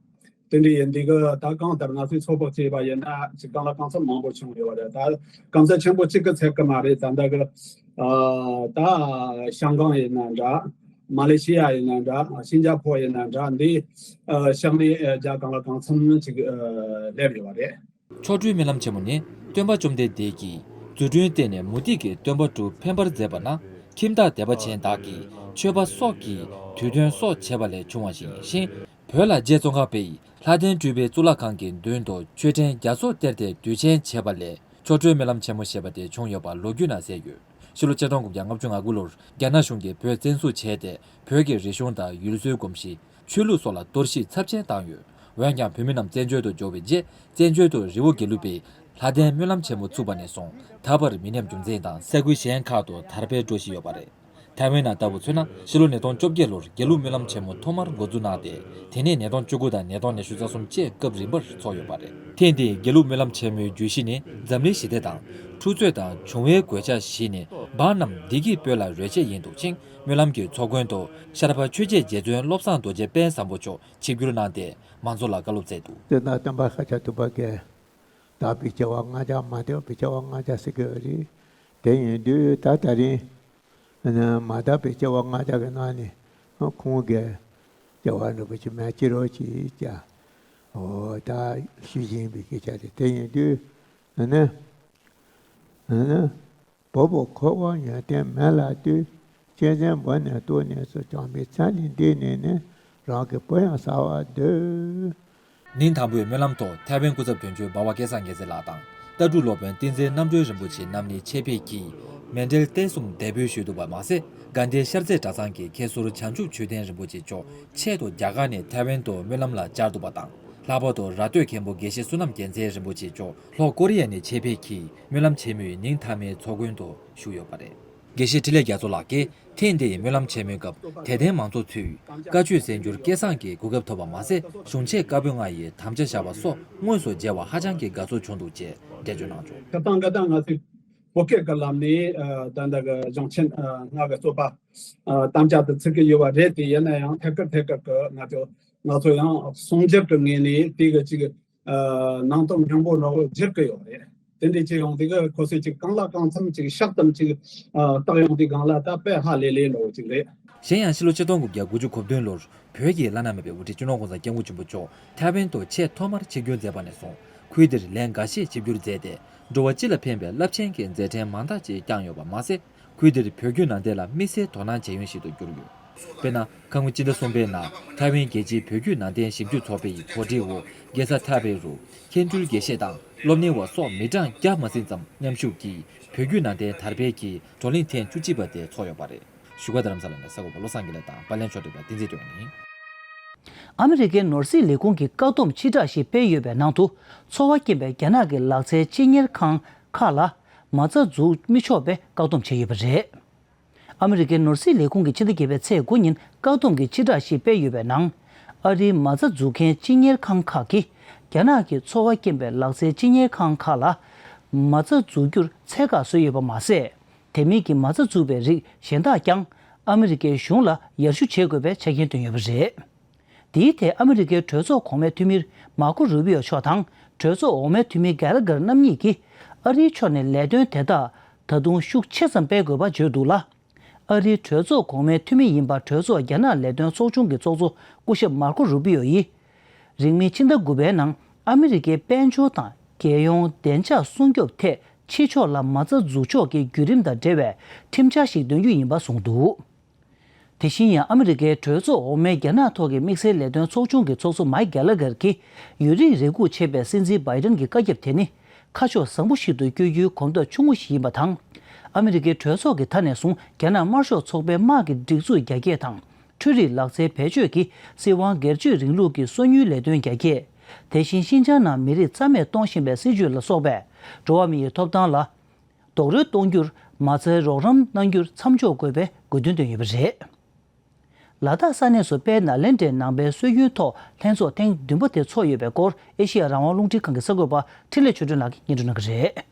དེ་འདྲ་ཡིན་དུས་ཀྱི་ད་གང་ལྟར་ང་ཚོས་ཚོད་དཔག་བྱས་པ་ཡིན་ན་ཅིག་རྐང་ལག་རྐང་མཚམས་མང་པོ་བྱུང་ཡོད་རེད། ད་སྐམ་ས་ཆེན་པོ་གཅིག་གི་ཚད་ཀྱི་མ་རེད། ད་ལྟ་གི་ད་ཤང་ཀང་ཡིན་ན་འདྲ། མ་ལེ་ཤི་ཡ་ཡིན་ན་འདྲ། ཤིན་ཅང་ཕོ་ཡིན་ན་འདྲ། འདི་ཤང་ནས་རྒྱ་རྐང་ལག་རྐང་མཚམས་ཅིག་སླེབས་ཡོད་རེད། ཆོ་འཕྲུལ་སྨོན་ལམ་ཆེན་མོ་ནི་སྟོན་པ་བཅོམ་ལྡན་འདས་ཀྱིས་རྫུ་འཕྲུལ་བསྟན་ནས་མུ་སྟེགས་ཀྱི་སྟོན་པ་དྲུག་འཕེན་པར་མཛད་པ་ན། ཁྱིམ་བདག་དད་པ་ཅན་དག་གིས་མཆོད་པ་སོགས་ཀྱིས་དུས་སྟོན་སོགས་བྱེད་པ་ལས་བྱུང་བ་ཞིག་ཡིན་ཞིང་། བོད་ལ་རྗེ་ཙོང་ཁ་པས་ལྷ་ལྡན་སྤྲུལ་པའི་གཙུག་ལག་ཁང་གི་མདུན་དུ་མཆོད་སྤྲིན་རྒྱ་མཚོ་གཏེར་དེ་དུས་ཆེན་བྱེད་པ་ལས་ཆོ་འཕྲུལ་སྨོན་ལམ་ཆེན་མོ་ཞེས་པ་དེ་བྱུང་ཡོད་པ་ལོ་རྒྱུས་ནང་གསལ་ཡོད། ཕྱི་ལོ་ཆིག་སྟོང་དགུ་བརྒྱ་ལྔ་བཅུ་ང་དགུ་ལོར་རྒྱ་ནག་གཞུང་གིས་བོད་བཙན་བཟུང་བྱས་ཏེ། བོད་ཀྱི་རིག་གཞུང་དང་ཡུལ་སྲོལ་གོམས་གཤིས། ཆོས་ལུགས་སོགས་ལ་གཏོར་བཤིག་ཚབས་ཆེན་བཏང་ཡོད། འོན་ཀྱང་བོད་མི་རྣམས་བཙན་བྱོལ་དུ་འབྱོར་བའི་རྗེས། བཙན་བྱོལ་དུ་རི་བོ་དགེ་ལུགས་པས་ལྷ་ལྡན་སྨོན་ལམ་ཆེན་མོ་བཙུགས་པ་ནས་བཟུང་ད་བར་མི་ཉམས་རྒྱུན་འཛིན་དང་ས་ཁུལ་གཞན་ཁག་ཏུ་དར་སྤེལ་འགྲོ་བཞིན་ཡོད་པ་རེད། ཐའེ་ཝན་ནང་ལྟ་བུ་མཚོན་ན་ཕྱི་ལོ་ཉིས་སྟོང་བཅོ་བརྒྱད་ལོར་དགེ་ལུགས་སྨོན་ལམ་ཆེན་མོ་ཐོག་མར་འགོ་འཛུགས་གནང་སྟེ། དེ་ནས་ཉིས་སྟོང་བཅུ་དགུ་དང་ཉིས་སྟོང་ཉི་ཤུ་རྩ་གསུམ་བཅས་སྐབས་རིམ་པར་ཚོགས་ཡོད་པ་རེད། ཐེངས་འདིའི་དགེ་ལུགས་སྨོན་ལམ་ཆེན་མོའི་བརྗོད་གཞི་ནི་འཛམ་གླིང་ཞི་བདེ་དང་། འཁྲུག་རྩོད་དང་འབྱུང་བའི་གོད་ཆག་ཞི་ནས་འབངས་རྣམས་བདེ་སྐྱིད་དཔལ་ལ་རོལ་ཆེད་ཡིན་འདུག་ཅིང་། སྨོན་ལམ་གྱི་ཚོགས་མགོན་དུ་ཤར་པ་ཆོས་རྒྱལ་རྗེ་བཙུན་བློ་བཟང་རྡོ་རྗེ་དཔལ་བཟང་པོ་མཆོག་ཆིབས་བསྒྱུར་གནང་སྟེ་མང་ཚོགས་ལ་བཀའ་སློབ་སྩལ་འདུག་དེ་ན་སྟོན་པ་ཤཱཀྱ་ཐུབ་པ་གིས་དག་པའི་སྐྱེ་བ་ལྔ་བརྒྱ་མ་དག་པའི་སྐྱེ་བ་ལྔ་བརྒྱ་ཟེར་གྱི་ཡོད་རེད། དེ་ཡིན་དུས་ད་ད་རིང་མ་དག་པའི་སྐྱེ་བ་ལྔ་བརྒྱ་གི་ནང་ནས་ཁོང་གིས་སྐྱེ་བ་འདྲ་པོ་ཅིག་མེད་ཅི་རོ་ཅིག་ཀྱང་འོ་ད་ཞུ་བཞིན་པའི་སྐད་ཆ་རེད། དེ་ཡིན་དུས་ནི། བོ་བོ་ཁོ་བོ་ཡོན་ཏན་མེད་ལ་ལྟོས། གཅན་གཟན་འབུ་ནས་ལྟོས་ནས་སུ་བྱང་མི་ཚ་ལི་འདི་ནས་ནི་རང་གི་བུ་ཡང་ཟ་བར་འདོད། ཉིན་དང་པོའི་སྨོན་ལམ་ཐོག་ཐའེ་ཝན་སྐུ་ཚབ་དོན་གཅོད་འབའ་བ་སྐལ་བཟང་རྒྱལ་མཚན་ལགས་དང་ལྟ་གྲུབ་སློབ་དཔོན་བསྟན་འཛིན་རྣམ་གྲོལ་རིན་པོ་ཆེ་རྣམ་གཉིས་ཆེད་ཕེབས་ཀྱིས་མཎྜལ་རྟེན་གསུམ་འདེགས་འབུལ་ཞུས་འདུག་པ་མ་ཟད། དགའ་ལྡན་ཤར་རྩེ་གྲྭ་ཚང་གི་མཁན་ཟུར་བྱང་ཆུབ་ཆོས་ལྡན་རིན་པོ་ཆེ་མཆོག་ཆེད་དུ་རྒྱ་གར་ནས་ཐའེ་ཝན་དུ་སྨོན་ལམ་ལ་བཅར་འདུག་པ་དང་། ལྷག་པར་དུ་ར་སྟོད་མཁན་པོ་དགེ་བཤེས་བསོད་ནམས་རྒྱལ་མཚན་རིན་པོ་ཆེ་མཆོག་ལྷོ་ཀོ་རི་ཡ་ནས་ཆེད་ཕེབས་ཀྱིས་སྨོན་ལམ་ཆེན་མོའི་ཉིན་མཐའ་མའི་ཚོགས་མགོན་དུ་བཞུགས་ཡོད་པ་རེད། དགེ་བཤེས་འཕྲིན་ལས་རྒྱ་མཚོ་ལགས་ཀྱིས་ཐེངས་འདིའི་སྨོན་ལམ་ཆེན་མོའི་སྐབས་དད་ལྡན་མང་ཚོགས་ཚོས་བཀའ་ཆོས་གསན་རྒྱུར་སྐལ་བཟང་གིས་གོ་སྐབས་ཐོབ་པ་མ་ཟད། གཞུང་ཆེན་བཀའ་པོད་ལྔ་ཡི་དམ་བཅའ་བཞག་པ་སོགས་དངོས་སུ་མཇལ་བ་ཧ་ཅང་གི་དགའ་ཚོར་བྱུང་འདུག་ཅེས་འགྲེལ་བརྗོད་གནང་བྱུང་། ཁ་སང་ག་ད་ང་ཚོས་བོད་སྐད་ཀྱི་ལམ་ནས་ད་ལྟ་གི་གཞུང་ཆེན་ལྔ་གི་རྩོད་པ་དམ་བཅའ་དེ་ཚིག་གི་ཡོད་པ་རེད། དེ་ཡིན་ན་ཡང་ཐད་ཀར་ཐད་ཀར་གྱི་ང་ཚོ་ང་ཚོ་ཡང་ཟུང་འབྲེལ་གྱི་ངོས་ནས་དེ་གི་ཅིག་ནང་དོན་སྙིང་པོ་འདྲ་བོ་བསྒྱུར་གི་ཡོད་རེད། དེ་འདྲའི་ཅིག་ཡོང་དུས་ཀྱི་ཁོ་ཚོས་ཅིག་རྐང་ལག་རྐང་མཚམས་ཅིག་ཤག་ཙམ་ཅིག་བཏགས་ཡོང་དུས་སྒང་ལ་ད་དཔེ་ཧ་ལས་ལས་འདྲ་བོ་ཅིག་རེད། གཞན་ཡང་ཕྱི་ལོ་ཆིག་སྟོང་དགུ་བརྒྱ་དགུ་བཅུ་གོ་བདུན་ལོར་བོད་ཀྱི་བླ་ན་མེད་པའི་དབུ་ཁྲིད་སྤྱི་ནོར་༸གོང་ས་༸སྐྱབས་མགོན་ཆེན་པོ་མཆོག་ཐའེ་ཝན་དུ་ཆེས་ཐོག་མར་ཆིབས་བསྒྱུར་མཛད་པ་ནས་བཟུང་ཁུལ་འདིར་ལན་འགའ་ཤས་ཆིབས་བསྒྱུར་མཛད་དེ། འགྲོ་བ་སྤྱི་ལ་ཕན་པའི་རླབས་ཆེན་གྱི་མཛད་འཕྲིན་མང་དག་ཅིག་བསྐྱངས་ཡོད་པ་མ་ཟད། ཁུལ་འདིར་བོད་བརྒྱུད་ནང་བསྟན་ལ་དམིགས་བསལ་དོ་སྣང་བྱེད་ཡུལ་ཞིག་ཏུ་གྱུར་ཡོད། དཔེར་ན། ཁ་སྔོན་སྤྱི་ཟླ་གསུམ་པའི་ནང་ཐའེ་ཝན་རྒྱལ་སྤྱིའི་བོད་བརྒྱུད་ནང་བསྟན་ཞིབ་འཇུག་ཚོགས་པའི་གོ་སྒྲིག་འོག་རྒྱལ་ས་ཐའེ་པེ་རུ་མཁན་སྤྲུལ་དགེ་བཤེས་དང་སློབ་གཉེར་བ་སོགས་མི་གྲངས་བརྒྱ་མ་ཟིན་ཙམ་མཉམ་ཞུགས་ཀྱིས་བོད་བརྒྱུད་ནང་བསྟན་དར་སྤེལ་གྱི་བགྲོ་གླེང་ཐེངས་བཅུ་གཅིག་པ་དེ་ཚོགས་ཡོད་པ་རེད། བཞུགས་སྒར་རྡ་རམ་ས་ལ་ནས་གསར་འགོད་པ་བློ་བཟང་དགེ་ལེགས་དང་པར་ལེན་ཕྱོགས་སྒྲིག་པ་བསྟན་འཛིན་སྒྲོལ་མ་ཡིན། ཨ་མི་རི་ཀའི་ནོར་སྲིད་ལས་ཁུངས་ཀྱི་བཀག་སྡོམ་ཕྱིར་བསྒྲགས་ཤིག་སྤེལ་ཡོད་པའི་ནང་དུ། འཚོ་བ་སྐྱེལ་བའི་རྒྱ་ནག་གི་ལག་རྩལ་སྤྱི་གཉེར་ཁང་ཁག་ལ་མ་རྩ་འཛུགས་མི་ཆོག་པའི་བཀག་སྡོམ་བྱས་ཡོད་པ་རེད། ཨ་མི་རི་ཀའི་ནོར་སྲིད་ལས་ཁུངས་ཀྱིས་ཕྱི་ཟླ་བརྒྱད་པའི་ཚེས་དགུ་ཉིན་བཀག་སྡོམ་གྱི་ཕྱིར་བསྒྲགས་ཤིག་སྤེལ་ཡོད་པའི་ནང་། ཨ་རིའི་མ་རྩ་འཛུགས་མཁན་སྤྱི་གཉེར་ཁང་ཁག་གིས་རྒྱ་ནག་གི་འཚོ་བ་སྐྱེལ་བའི་ལག་རྩལ་སྤྱི་གཉེར་ཁང་ཁག་ལ་མ་རྩ་འཛུགས་རྒྱུར་ཚད་བཀག་བཟོས་ཡོད་པ་མ་ཟད། དེ་མིན་གྱི་མ་རྩ་འཛུགས་པའི་རིགས་གཞན་དག་ཀྱང་ཨ་མི་རི་ཀའི་གཞུང་ལ་ཡར་ཞུ་བྱེད་དགོས་པའི་ཆ་རྐྱེན་བཏོན་ཡོད་པ་རེད། འདིའི་ཐད་ཨ་མི་རི་ཀའི་གྲོས་ཚོགས་གོང་མའི་འཐུས་མི་མར་ཁོ་རུ་པི་ཡོ་མཆོག་དང་གྲོས་ཚོགས་འོག་མའི་འཐུས་མི་གྷེ་ལ་གྷེར་རྣམ་གཉིས་ཀྱིས། ཨ་རིའི་ཕྱོགས་ནས་ལས་དོན་དེ་དག་ད་དུང་ཤུགས་ཆེ་ཙམ་སྤེལ་དགོས་པ་བརྗོད་འདུག་ལ། ཨ་རིའི་གྲོས་ཚོགས་གོང་མའི་འཐུས་མི་ཡིན་པ། གྲོས་ཚོགས་རྒྱ་ནག་ལས་དོན་ཚོགས་ཆུང་གི་ཚོགས་གཙོ་སྐུ་ཞབས་མར་ཁོ་རུ་པི་ཡོ་ཡིས། རིང་མིན་ཕྱི་ཟླ་དགུ་པའི་ནང་ཨ་མི་རི་ཀའི་དཔལ་འབྱོར་དང་རྒྱལ་ཡོངས་བདེ་འཇགས་སྲུང་སྐྱོབ་ཐད་ཕྱི་ཕྱོགས་ལ་མ་རྩ་འཛུགས་ཕྱོགས་ཀྱི་བརྒྱུད་རིམ་དང་འབྲེལ་བའི་ཁྲིམས་འཆར་ཞིག་འདོན་རྒྱུ་ཡིན་པ་གསུངས་འདུག། དེ་བཞིན་ཡང་ཨ་མི་རི་ཀའི་གྲོས་ཚོགས་འོག་མའི་རྒྱ་ནག་ཐོག་གི་དམིགས་བསལ་ལས་དོན་ཚོགས་ཆུང་གི་ཚོགས་གཙོ་མའིག་གྷེ་ལ་གྷེར་གྱིས། ཡུན་རིང་རེ་སྒུག་བྱས་པའི་སྲིད་འཛིན་བྷའི་ཏན་གྱི་བཀའ་ཁྱབ་དེ་ནི། ཁ་ཕྱོགས་བཟང་པོ་ཞིག་ཏུ་བསྐྱོད་རྒྱུའི་གོམ་སྟབས་ཆུང་ངུ་ཞིག་ཡིན་པ་དང་། ཨ་མི་རི་ཀའི་གྲོས་ཚོགས་ཀྱིས་ད་ནས་བཟུང་རྒྱ་ནག་དམར་ཤོག་ཚོགས་པའི་དམག་གི་སྒྲིག་འཛུགས་རྒྱ་སྐྱེད་དང་། འཕྲུལ་རིག་ལག་རྩལ་བེད་སྤྱོད་ཀྱིས་སྲིད་དབང་སྒེར་གཅོད་རིང་ལུགས་ཀྱི་སོ་ཉུལ་ལས་དོན་རྒྱ་སྐྱེད། དེ་བཞིན་ཤིན་ཅང་ནང་མི་རིགས་རྩ་མེད་གཏོང་བཞིན་པའི་སྲིད་བྱུས་ལ་སོགས་པའི་འགྲོ་བ་མིའི་ཐོབ་ཐང་ལ། རྡོག་རོལ་གཏོང་རྒྱུར་མ་རྩའི་རོགས་རམ་གནང་རྒྱུར་མཚམས་འཇོག་དགོས་པའི་དགོས་འདུན་བཏོན་ཡོད་པ་རེད། ལ་དྭགས་ས་གནས་སུ་དཔལ་ནཱ་ལེནྡྲའི་ནང་པའི་སྲོལ་རྒྱུན་ཐོག་ལྷན་ཚོགས་ཐེངས་བདུན་པ་དེ་ཚོགས་ཡོད་པའི་སྐོར་ཨེ་ཤེ་ཡ་རང་དབང་རླུང་འཕྲིན་ཁང་གི་གསར་འགོད་པ་འཕྲིན་ལས་ཆོས་སྒྲོན་ལགས་ཀྱིས་སྙན་སྒྲོན་གནང་གི་རེད།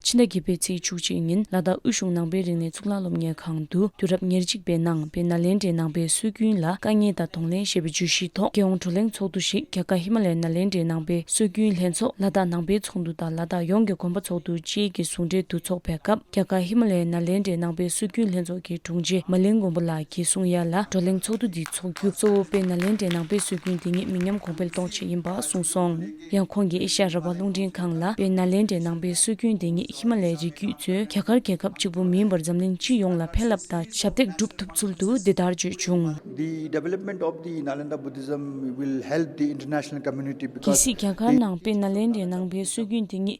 ཕྱི་ཟླ་བརྒྱད་པའི་ཚེས་བཅུ་གཅིག་ཉིན་ལ་དྭགས་དབུས་གཞུང་ནང་པའི་རིག་གནས་གཙུག་ལག་སློབ་གཉེར་ཁང་དུ་དུས་རབས་ཉེར་གཅིག་པའི་ནང་དཔལ་ནཱ་ལེནྡྲའི་ནང་པའི་སྲོལ་རྒྱུན་ལ་དཀའ་ངལ་དང་གདོང་ལེན་ཞེས་པའི་བརྗོད་གཞིའི་ཐོག་རྒྱལ་ཡོངས་བགྲོ་གླེང་ཚོགས་འདུ་ཞིག་རྒྱ་གར་ཧི་མ་ལ་ཡའི་ནཱ་ལེནྡྲའི་ནང་པའི་སྲོལ་རྒྱུན་ལྷན་ཚོགས་ལ་དྭགས་ནང་པའི་ཚོགས་འདུ་དང་ལ་དྭགས་ཡོངས་ཀྱི་དགོན་པ་ཚོགས་འདུ་བཅས་ཀྱི་ཟུང་འབྲེལ་དུ་འཚོགས་པའི་སྐབས། རྒྱ་གར་ཧི་མ་ལ་ཡའི་ནཱ་ལེནྡྲའི་ནང་པའི་སྲོལ་རྒྱུན་ལྷན་ཚོགས་ཀྱི་དྲུང་ཆེ་མ་ལེན་མགོན་པོ་ལགས་ཀྱིས་གསུངས་ཡ་ལ། བགྲོ་གླེང་ཚོགས་འདུ་འདི་ཚོགས་རྒྱུ་གཙོ་བོ་དཔལ་ནཱ་ལེནྡྲའི་ནང་པའི་སྲོལ་རྒྱུན་འདི་ཉིད་མི་ཉམས་གོང་འཕེལ་གཏོང་ཆེད་ཡིན་པ་གསུངས་སོང་། ཡང་ཁོང་གིས་ཨེ་ཤ་ཡ་རང་དབང་རླུང་འཕྲིན་ཁང་ལ། དཔལ་ནཱ་ལེནྡྲའི་ནང་པའི་སྲོལ་རྒྱུན་འདི་ཉིད་ཧི་མ་ལ་ཡའི་རི་རྒྱུད་གཙོས་རྒྱ་གར་རྒྱལ་ཁབ་གཅིག་པུ་མིན་པར་འཛམ་གླིང་སྤྱི་ཡོངས་ལ་ཕན་རླབས་དང་ཞབས་འདེགས་སྒྲུབ་ཐུབ་ཚུལ་དུ་འདི་ལྟར་བརྗོད་བྱུང་། The development of the Nalanda Buddhism will help the international community because གལ་སྲིད་རྒྱ་གར་ནང་དཔལ་ནཱ་ལེནྡྲའི་ནང་པའི་སྲོལ་རྒྱུན་འདི་ཉིད་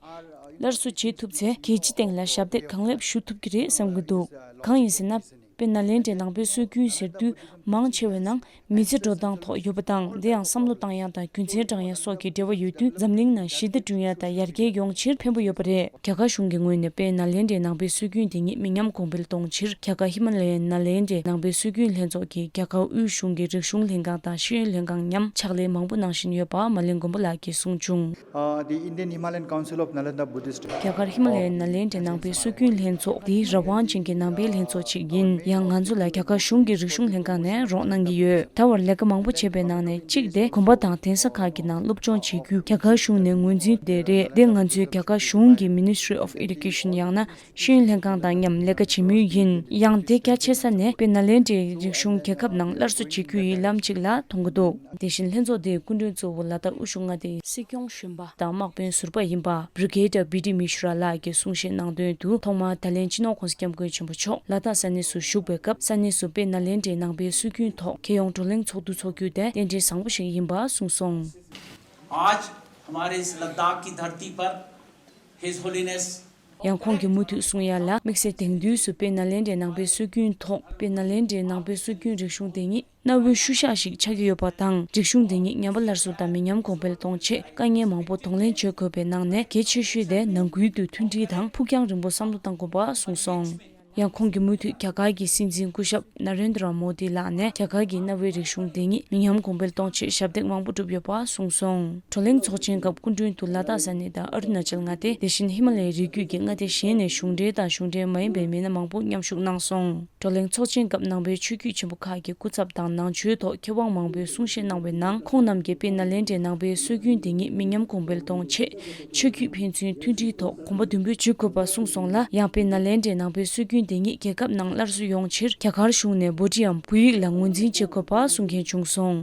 སླར་གསོ་བྱེད་ཐུབ་ཚེ། རྒྱལ་སྤྱི་སྟེང་ལ་ཞབས་འདེགས་གང་ལེགས་ཞུ་ཐུབ་ཀྱི་རེད་བསམ་གྱི་འདུག། གང་ཡིན་ཟེར་ན། དཔེར་ན་ལེན་འདྲའི་ནང་པའི་སྲོལ་རྒྱུན་ཟེར་དུས་མང་ཆེ་བའི་ནང་མི་ཚེ་འགྲོ་སྟངས་ཐོག་ཡོད་པ་དང་། དེ་ཡང་བསམ་བློ་བཏང་ཡག་དང་རྒྱུ་མཚན་དྲངས་ཡག་སོགས་ཀྱི་འབྲེལ་བ་ཡོད་དུས། འཛམ་གླིང་ནང་ཞི་བདེ་བསྐྲུན་ཡག་དང་ཡར་རྒྱས་ཡོང་ཕྱིར་ཕན་པོ་ཡོད་པ་རེད། རྒྱ་གར་གཞུང་གི་ངོས་ནས་དཔེར་ན་ལེན་འདྲའི་ནང་པའི་སྲོལ་རྒྱུན་དེ་ཉིད་མི་ཉམས་གོང་འཕེལ་གཏོང་ཕྱིར། རྒྱ་གར་ཧི་མ་ལ་ཡའི་ནཱ་ལེནྡྲའི་ནང་པའི་སྲོལ་རྒྱུན་ལྷན་ཚོགས་ཀྱིས་རྒྱ་གར་དབུས་གཞུང་གི་རིག་གཞུང་ལྷན་ཁང་དང་ཤེས་ཡོན་ལྷན་ཁང་མཉམ་ཕྱག་ལས་མང་པོ་གནང་བཞིན་ཡོད་པ་མ་ལེན་མགོན་པོ་ལགས་ཀྱིས་གསུངས་བྱུང་། Uh, the Indian Himalayan Council of Nalanda Buddhist རྒྱ་གར་ཧི་མ་ལ་ཡའི་ནཱ་ལེནྡྲའི་ནང་པའི་སྲོལ་རྒྱུན་ལྷན་ཚོགས་འདི་རང་དབང་ཅན་གྱི་ནང་པའི་ལྷན་ཚོགས་ཅིག་ཡིན། ཡང་ང་ཚོ་ལ་རྒྱ་གར་གཞུང་གི་རིག་གཞུང་ལྷན་ཁང་ནས་རོགས་གནང་གི་ཡོད། ད་བར་ལས་ཀ་མང་པོ་བྱས་པའི་ནང་ནས་གཅིག་དེ་དགོན་པ་དང་གདན་ས་ཁག་གི་ནང་སློབ་སྦྱོང་བྱེད་རྒྱུ་རྒྱ་གར་གཞུང་ནས་ངོས་འཛིན་དེ་རེད། དེ་ང་ཚོའི་རྒྱ་གར་གཞུང་གི་Ministry of Education ཡང་ན་ཤེས་ཡོན་ལྷན་ཁང་དང་མཉམ་ལས་ཀ་བྱེད་མུས་ཡིན། ཡང་དེ་རྒྱ་ཆེ་ས་ནས་དཔེར་ན་ལེན་འདྲའི་རིག་གཞུང་རྒྱལ་ཁབ་ནང་སླར་གསོ་བྱེད་རྒྱུ་ཡི་ལམ་གཅིག་ལ་མཐོང་གི་འདུག། དེ་བཞིན་ལྷན་ཚོགས་དེའི་སྐུ་མགྲོན་གཙོ་བོ་ལ་དྭགས་དབུས་གཞུང་མངའ་སྡེའི་སྲིད་སྐྱོང་གཞོན་པ་དང་དམག་དཔོན་ཟུར་པ་ཡིན་པ་Brigadier B D Mishra ལགས་ཀྱིས་གསུང་བཤད་གནང་དོན་དུ། ཐོག་མར་ད་ལན་སྤྱི་ནོར་༸གོང་ས་༸སྐྱབས་མགོན་ཆེན་པོ་མཆོག་ལ་དྭགས་ས་གནས་སུ་བཞུགས་པའི་སྐབས། ས་གནས་སུ་དཔེར་ན་ལེན་འདྲའི་ནང་པའི་སྲོལ་རྒྱུན་ཐོག་རྒྱལ་ཡོངས་བགྲོ་གླེང་ཚོགས་འདུ་འཚོགས་རྒྱུ་དེ་རྟེན་འབྲེལ་བཟང་པོ་ཞིག་ཡིན་པ་གསུངས་སོང་། आज हमारे इस लद्दाख की धरती पर His Holiness ཡང་ཁོང་གིས་མུ་མཐུད་གསུང་ཡ་ལ། དམིགས་བསལ་དེང་དུས་སུ་དཔེར་ན་ལེན་འདྲའི་ནང་པའི་སྲོལ་རྒྱུན་ཐོག་དཔེར་ན་ལེན་འདྲའི་ནང་པའི་སྲོལ་རྒྱུན་རིག་གཞུང་དེ་ཉིད་གནའ་བོའི་ཤུལ་བཞག་ཞིག་ཆགས་ཀྱི་ཡོད་པ་དང་། རིག་གཞུང་དེ་ཉིད་ཉམས་པ་སླར་གསོ་དང་མི་ཉམས་གོང་འཕེལ་གཏོང་ཆེད་དཀའ་ངལ་མང་པོ་གདོང་ལེན་བྱེད་དགོས་པའི་ནང་ནས། གལ་ཆེ་ཤོས་དེ་ནང་ཁུལ་དུ་མཐུན་སྒྲིལ་དང་ཕུགས་རྒྱང་རིང་པོ་བསམ་བློ་གཏང་དགོས་པ་གསུངས་སོང་། ཡང་ཁོང་གིས་མུ་མཐུད་རྒྱ་གར་གྱི་སྲིད་འཛིན་སྐུ་ཞབས་ན་རེན་དྲ་མོ་དི་ལགས་ནས། རྒྱ་གར་གྱི་གནའ་བོའི་རིག་གཞུང་དེ་ཉིད་མི་ཉམས་གོང་འཕེལ་གཏོང་ཆེད་ཞབས་འདེགས་མང་པོ་བསྒྲུབས་ཡོད་པ་གསུངས་སོང་། བགྲོ་གླེང་ཚོགས་ཆེན་སྐབས་སྐུ་མགྲོན་དུ་ལ་དྭགས་ས་གནས་དང་ཨ་རུ་ན་ཅལ་མངའ་སྡེ། དེ་བཞིན་ཧི་མ་ལ་ཡའི་རི་རྒྱུད་ཀྱི་མངའ་སྡེ་གཞན་ནས་གཞུང་འབྲེལ་དང་གཞུང་འབྲེལ་མ་ཡིན་པའི་མི་སྣ་མང་པོ་མཉམ་ཞུགས་གནང་སོང་། བགྲོ་གླེང་ཚོགས་ཆེན་སྐབས་ནང་པའི་ཆོས་བརྒྱུད་ཆེན་པོ་ཁག་གི་སྐུ་ཚབ་དང་ནང་ཆོས་ཐོག་མཁས་དབང་མང་པོས་གསུང་བཤད་གནང་བའི་ནང་། ཁོང་རྣམས་ཀྱིས་དཔེར་ན་ལེན་འདྲའི་ནང་པའི་སྲོལ་རྒྱུན་དེ་ཉིད་མི་ཉམས་གོང་འཕེལ་གཏོང་ཆེད། ཆོས་བརྒྱུད་ཕན་ཚུན་མཐུན་སྒྲིལ་ཐོག་གོམ་པ་མདུན་སྤོས་བྱེད་དགོས་པ་གསུངས་སོང་ལ། ཡང་དཔེར་ན་ལེན་འདྲའི་ནང་པའི་སྲོལ་རྒྱུན་དེ་ཉིད་རྒྱལ་ཁབ་ནང་སླར་གསོ་ཡོང་ཕྱིར། རྒྱ་གར་གཞུང་ནས་འབོ་ཊི་འམ་བོད་ཡིག་ལ་ངོས་འཛིན་བྱེད་དགོས་པ་གསུང་མཁན་བྱུང་སོང་།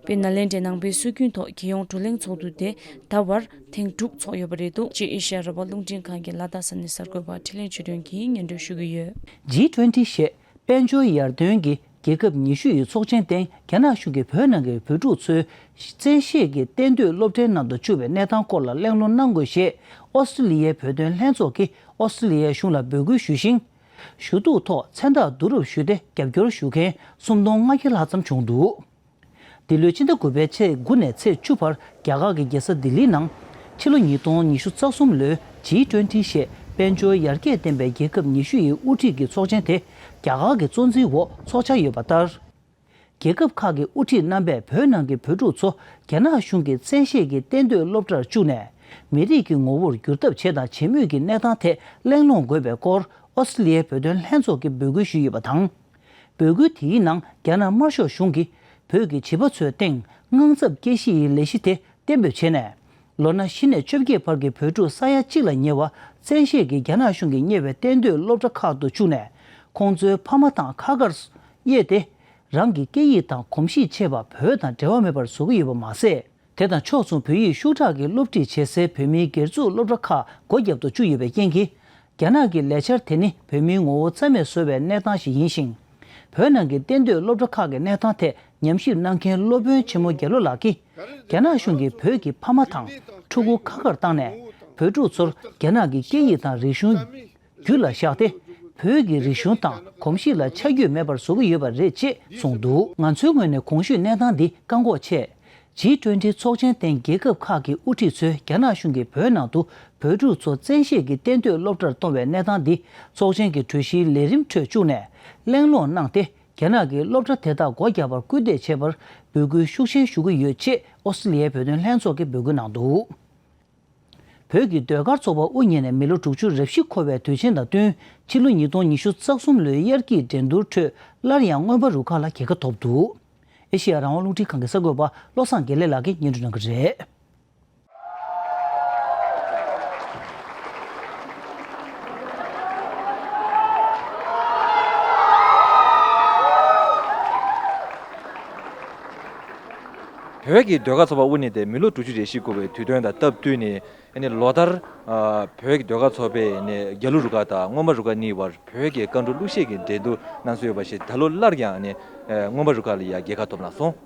དཔེར་ན་ལེན་འདྲའི་ནང་པའི་སྲོལ་རྒྱུན་ཐོག་རྒྱལ་ཡོངས་བགྲོ་གླེང་ཚོགས་འདུ་དེ་ད་བར་ཐེངས་དྲུག་འཚོགས་ཡོད་པ་རེད་འདུག་ཅེས་ཨེ་ཤ་ཡ་རང་དབང་རླུང་འཕྲིན་ཁང་གི་ལ་དྭགས་ས་གནས་གསར་འགོད་པ་འཕྲིན་ལས་ཆོས་སྒྲོན་གྱིས་སྙན་སྒྲོན་ཞུ་གི་ཡོད། ཇི་ཊུ་ཝེན་ཊི་ཞེས་དཔལ་འབྱོར་ཡར་ཐོན་གྱི་ རྒྱལ་ཁབ་ཉི་ཤུ་ཡི་ཚོགས་ཆེན་སྟེང་རྒྱ་ནག་གཞུང་གིས་བོད་ནང་གི་བོད་ཕྲུག་ཚོའི་བཙན་ཤེད་ཀྱིས་གཏན་སྡོད་སློབ་གྲྭའི་ནང་དུ་བཅུག་པའི་གནས་སྟངས་སྐོར་ལ་གླེང་སློང་གནང་དགོས་ཞེས་ཨོ་སི་ཀྲི་ལི་ཡའི་བོད་དོན་ལྷན་ཚོགས་ཀྱིས་ཨོ་སི་ཀྲི་ལི་ཡའི་གཞུང་ལ་འབོད་སྐུལ་ཞུས་ཤིང་། ཞུ་གཏུག་ཐོག་མཚན་རྟགས་བསྡུ་རུབ་ཞུས་ཏེ་རྒྱབ་སྐྱོར་ཞུ་མཁན་སུམ་སྟོང་ལྔ་བརྒྱ་ལྷག་ཙམ་བྱུང་འདུག་འདི་ལོའི་ཕྱི་ཟླ་དགུ་པའི་ཚེས་དགུ་ནས་ཚེས་བཅུ་བར་རྒྱ་གར་གྱི་རྒྱལ་ས་ལྡི་ལིའི་ནང་ཕྱི་ལོ་ཉིས་སྟོང་ཉི་ཤུ་རྩ་གསུམ་ལོའི་ཇི་ཊུ་ཝེན་ཊི་ཞེས་དཔལ་འབྱོར་ཡར་རྒྱས་ལྡན་པའི་རྒྱལ་ཁབ་ཉི་ཤུ་ཡི་དབུ་ཁྲིད་ཀྱི་ཚོགས་ཆེན་དེ་རྒྱ་གར་གྱི་གཙོ་འཛིན་འོག་འཚོགས་འཆར་ཡོད་པ་ལྟར། རྒྱལ་ཁབ་ཁག་གི་དབུ་ཁྲིད་རྣམ་པས་བོད་ནང་གི་བོད་ཕྲུག་ཚོ་རྒྱ་ནག་གཞུང་གིས་བཙན་ཤེད་ཀྱིས་གཏན་སྡོད་སློབ་གྲྭར་བཅུག་ནས་མི་རིགས་ཀྱི་ངོ་བོར་འགྱུར་ཐབས་བྱས་དང་བྱེད་མུས་ཀྱི་གནས་སྟངས་ཐད་གླེང་སློང་དགོས་པའི་སྐོར་ཨོ་སི་ཀྲི་ལི་ཡའི་བོད་དོན་ལྷན་ཚོགས་ཀྱིས་འབོད་སྐུལ་ཞུས་ཡོད་པ་དང་། འབོད་སྐུལ་དེའི་ནང་རྒྱ་ནག་དམར་ཤོག་གཞུང་གིས་བོད་ཀྱི་བྱིས་པ་ཚོའི་སྟེང་དངངས་འཚབ་སྐྱེ་གཞི་ཡི་ལས་གཞི་དེ་གཏན་འབེབས་བྱས་ནས། ལོ་ན་བཞི་ནས་བཅོ་བརྒྱད་བར་གྱི་བོད་ཕྲུག་ས་ཡ་གཅིག་ལ་ཉེ་བ་བཙན་ཤེད་ཀྱིས་རྒྱ་ནག་གཞུང་གིས་གཉེར་བའི་གཏན་སྡོད་སློབ་གྲྭ་ཁག་ཏུ་བཅུག་ནས། ཁོང་ཚོའི་ཕ་མ་དང་ཁ་ཁར་དབྱེ་སྟེ། རང་གི་སྐད་ཡིག་དང་གོམས་གཤིས་ཆེ་བ་བོད་དང་འབྲེལ་བ་མེད་པར་བཟོ་གི་ཡོད་པ་མ་ཟད། དེ་དང་ཕྱོགས་མཚུངས་བོད་ཡིག་ཤུགས་དྲག་གིས་སློབ་ཁྲིད་བྱེད་སའི་བོད་མིའི་སྒེར་བཙུགས་སློབ་གྲྭ་ཁག་སྒོ་བརྒྱབ་ཏུ་བཅུག་ཡོད་པའི་རྐྱེན་གྱིས། རྒྱ་ནག་གི་ལས་འཆར་དེ་ནི་བོད་མིའི་ངོ་བོ་རྩ་མེད་བཟོ་བའི་གནས་སྟངས་ཤིག་ཡིན་ཞིང་། བོད་ནང་གི་གཏན་སྡོད་སློབ་གྲྭ་ཁག་གི་གནས་སྟངས་ཐད་ཉམས་ཞིབ་གནང་མཁན་སློབ་དཔོན་ཆེན་མོ་རྒྱ་ལོ་ལགས་ཀྱིས། རྒྱ་ནག་གཞུང་གིས་བོད་ཀྱི་ཕ་མ་དང་ཕྲུ་གུ་ཁ་ཁར་བཏང་ནས། བོད་ཕྲུག་ཚོར་རྒྱ་ནག་གི་སྐད་ཡིག་དང་རིག་གཞུང་རྒྱུད་ལ་བཞག་སྟེ། བོད་ཀྱི་རིག་གཞུང་དང་གོམས་གཤིས་ལ་ཆ་རྒྱུས་མེད་པར་བཟོ་གི་ཡོད་པ་རེད་ཅེས་གསུངས་འདུག་ང་ཚོའི་ངོས་ནས་གོང་ཞུས་གནས་སྟངས་འདི་བཀག་འགོག་ཆེད། ཇི་ཊུ་ཝེན་ཊི་ཚོགས་ཆེན་སྟེང་རྒྱལ་ཁབ་ཁག་གི་དབུ་ཁྲིད་ཚོས་རྒྱ་ནག་གཞུང་གིས་བོད་ནང་དུ་བོད་ཕྲུག་ཚོ་བཙན་ཤེད་ཀྱིས་གཏན་སྡོད་སློབ་གྲྭར་གཏོང་བའི་གནས་སྟངས་འདི་ཚོགས་ཆེན་གྱི་གྲོས་གཞིའི་ལས་རིམ་ཁྲོད་བཅུག་ནས་གླེང་སློང་གནང་སྟེ། རྒྱ་ནག་གིས་སློབ་གྲྭ་དེ་དག་སྒོ་བརྒྱབ་པར་སྐུལ་འདེད་བྱེད་པར་འབོད་སྐུལ་ཤུགས་ཆེན་ཞུ་གི་ཡོད་ཅེས་ཨོ་སི་ཀྲི་ལི་ཡའི་བོད་དོན་ལྷན་ཚོགས་ཀྱིས་འབོད་སྐུལ་གནང་འདུག་བོད་ཀྱི་ཟློས་གར་ཚོགས་པ་དབུ་བརྙེས་ནས་མི་ལོ་དྲུག་ཅུ་རེ་བཞི་འཁོར་བའི་དུས་ཆེན་དང་བསྟུན། ཕྱི་ལོ་ཉིས་སྟོང་ཉི་ཤུ་རྩ་གསུམ་ལོའི་དབྱར་སྐྱིད་འགྲན་བསྡུར་ཁྲོད་སླར་ཡང་མངོན་པ་རུ་ཁག་ལ་རྒྱལ་ཁ་ཐོབ་འདུག་ཨེ་ཤེ་ཡ་རང་དབང་རླུང་འཕྲིན་ཁང་གི་གསར་འགོད་པ་བློ་བཟང་དགེ་ལེགས་ལགས་ཀྱིས་སྙན་སྒྲོན་གནང་གི་རེད། བོད་ཀྱི་ཟློས་གར་ཚོགས་པ་དབུ་བརྙེས་ཏེ་མི་ལོ་དྲུག་ཅུ་རེ་བཞི་འཁོར་བའི་དུས་སྟོན་དང་སྟབས་བསྟུན་ནས། ཨ་ནི་ལོ་ལྟར་ཨ་བོད་ཀྱི་ཟློས་གར་ཚོགས་པས་ནི་རྒྱ་ལོ་རུ་ཁག་དང་མངོན་པ་རུ་ཁག་གཉིས་བར་བོད་ཀྱི་སྐར་འགྲོ་གླུ་གཞས་ཀྱི་འགྲན་བསྡུར་གནང་སྲོལ་ཡོད་པ་ཞིག་ད་ལོ་སླར་ཡང་ནི་ཨ་མངོན་པ་རུ་ཁག་ལ་ཡང་རྒྱལ་ཁ་ཐོབ་གནང་སོང་།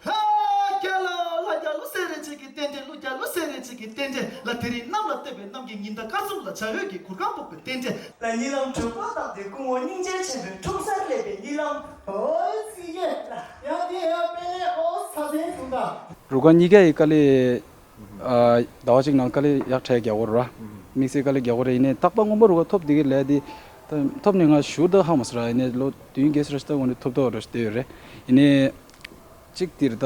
ལྷ་རྒྱལ་ལོ་ལྷ་རྒྱལ་ལོ་སེ་རེ་གཅིག་གི་རྟེན་འབྲེལ། ཀླུ་རྒྱལ་ལོ་སེ་རེ་གཅིག་གི་རྟེན་འབྲེལ་ལ། དེ་རིང་གནམ་ལ་བསྟོད་པའི་གནམ་གྱི་ཉི་ཟླ་སྐར་གསུམ་ལ། བྱ་འོད་ཀྱི་གུར་ཁང་སྤོགས་པའི་རྟེན་འབྲེལ་ལ། གཉིད་ལམ་དྲོད་ཁོལ་བཏབ་སྟེ་སྐུ་ངོ་སྙིང་རྗེ་ཆེན་པོའི་འཁྲུངས་སར་སླེབས་པའི་གཉིད་ལམ། ཨོ་སི་ཡེ་ཡ་དེ་ཡ་པེ་ཨོ་ས་སེན་ཐུང་ད། རུ་ཁག་གཉིས་ཀ་ཡི་དཀའ་ལས། ཨ་ཟླ་བ་གཅིག་ནང་དཀའ་ལས་ཡག་ཕྲ་རྒྱག་གོ་ར། དམིགས་བསལ་དཀའ་ལས་རྒྱག་གོ་ར། ཡིན་ནའི་རྟག་པར་མངོན་པ་རུ་ཁག་ཐོབ་བསྡད་ཀྱི་ལས་དེ། ཐོབ་ནས་ང་ཞུ་ད་ཧ་མ་སོང་ར། ཡིན་ནའི་ལོ་བདུན་བརྒྱད་ཙམ་ར་ཞིག་ད་འོ་ནས་ཐོབ་ཐོབ་ར་ཞིག་བསྡད་ཡོད་རེད། ཡིན་ནའི། གཅིག་དེར་ད།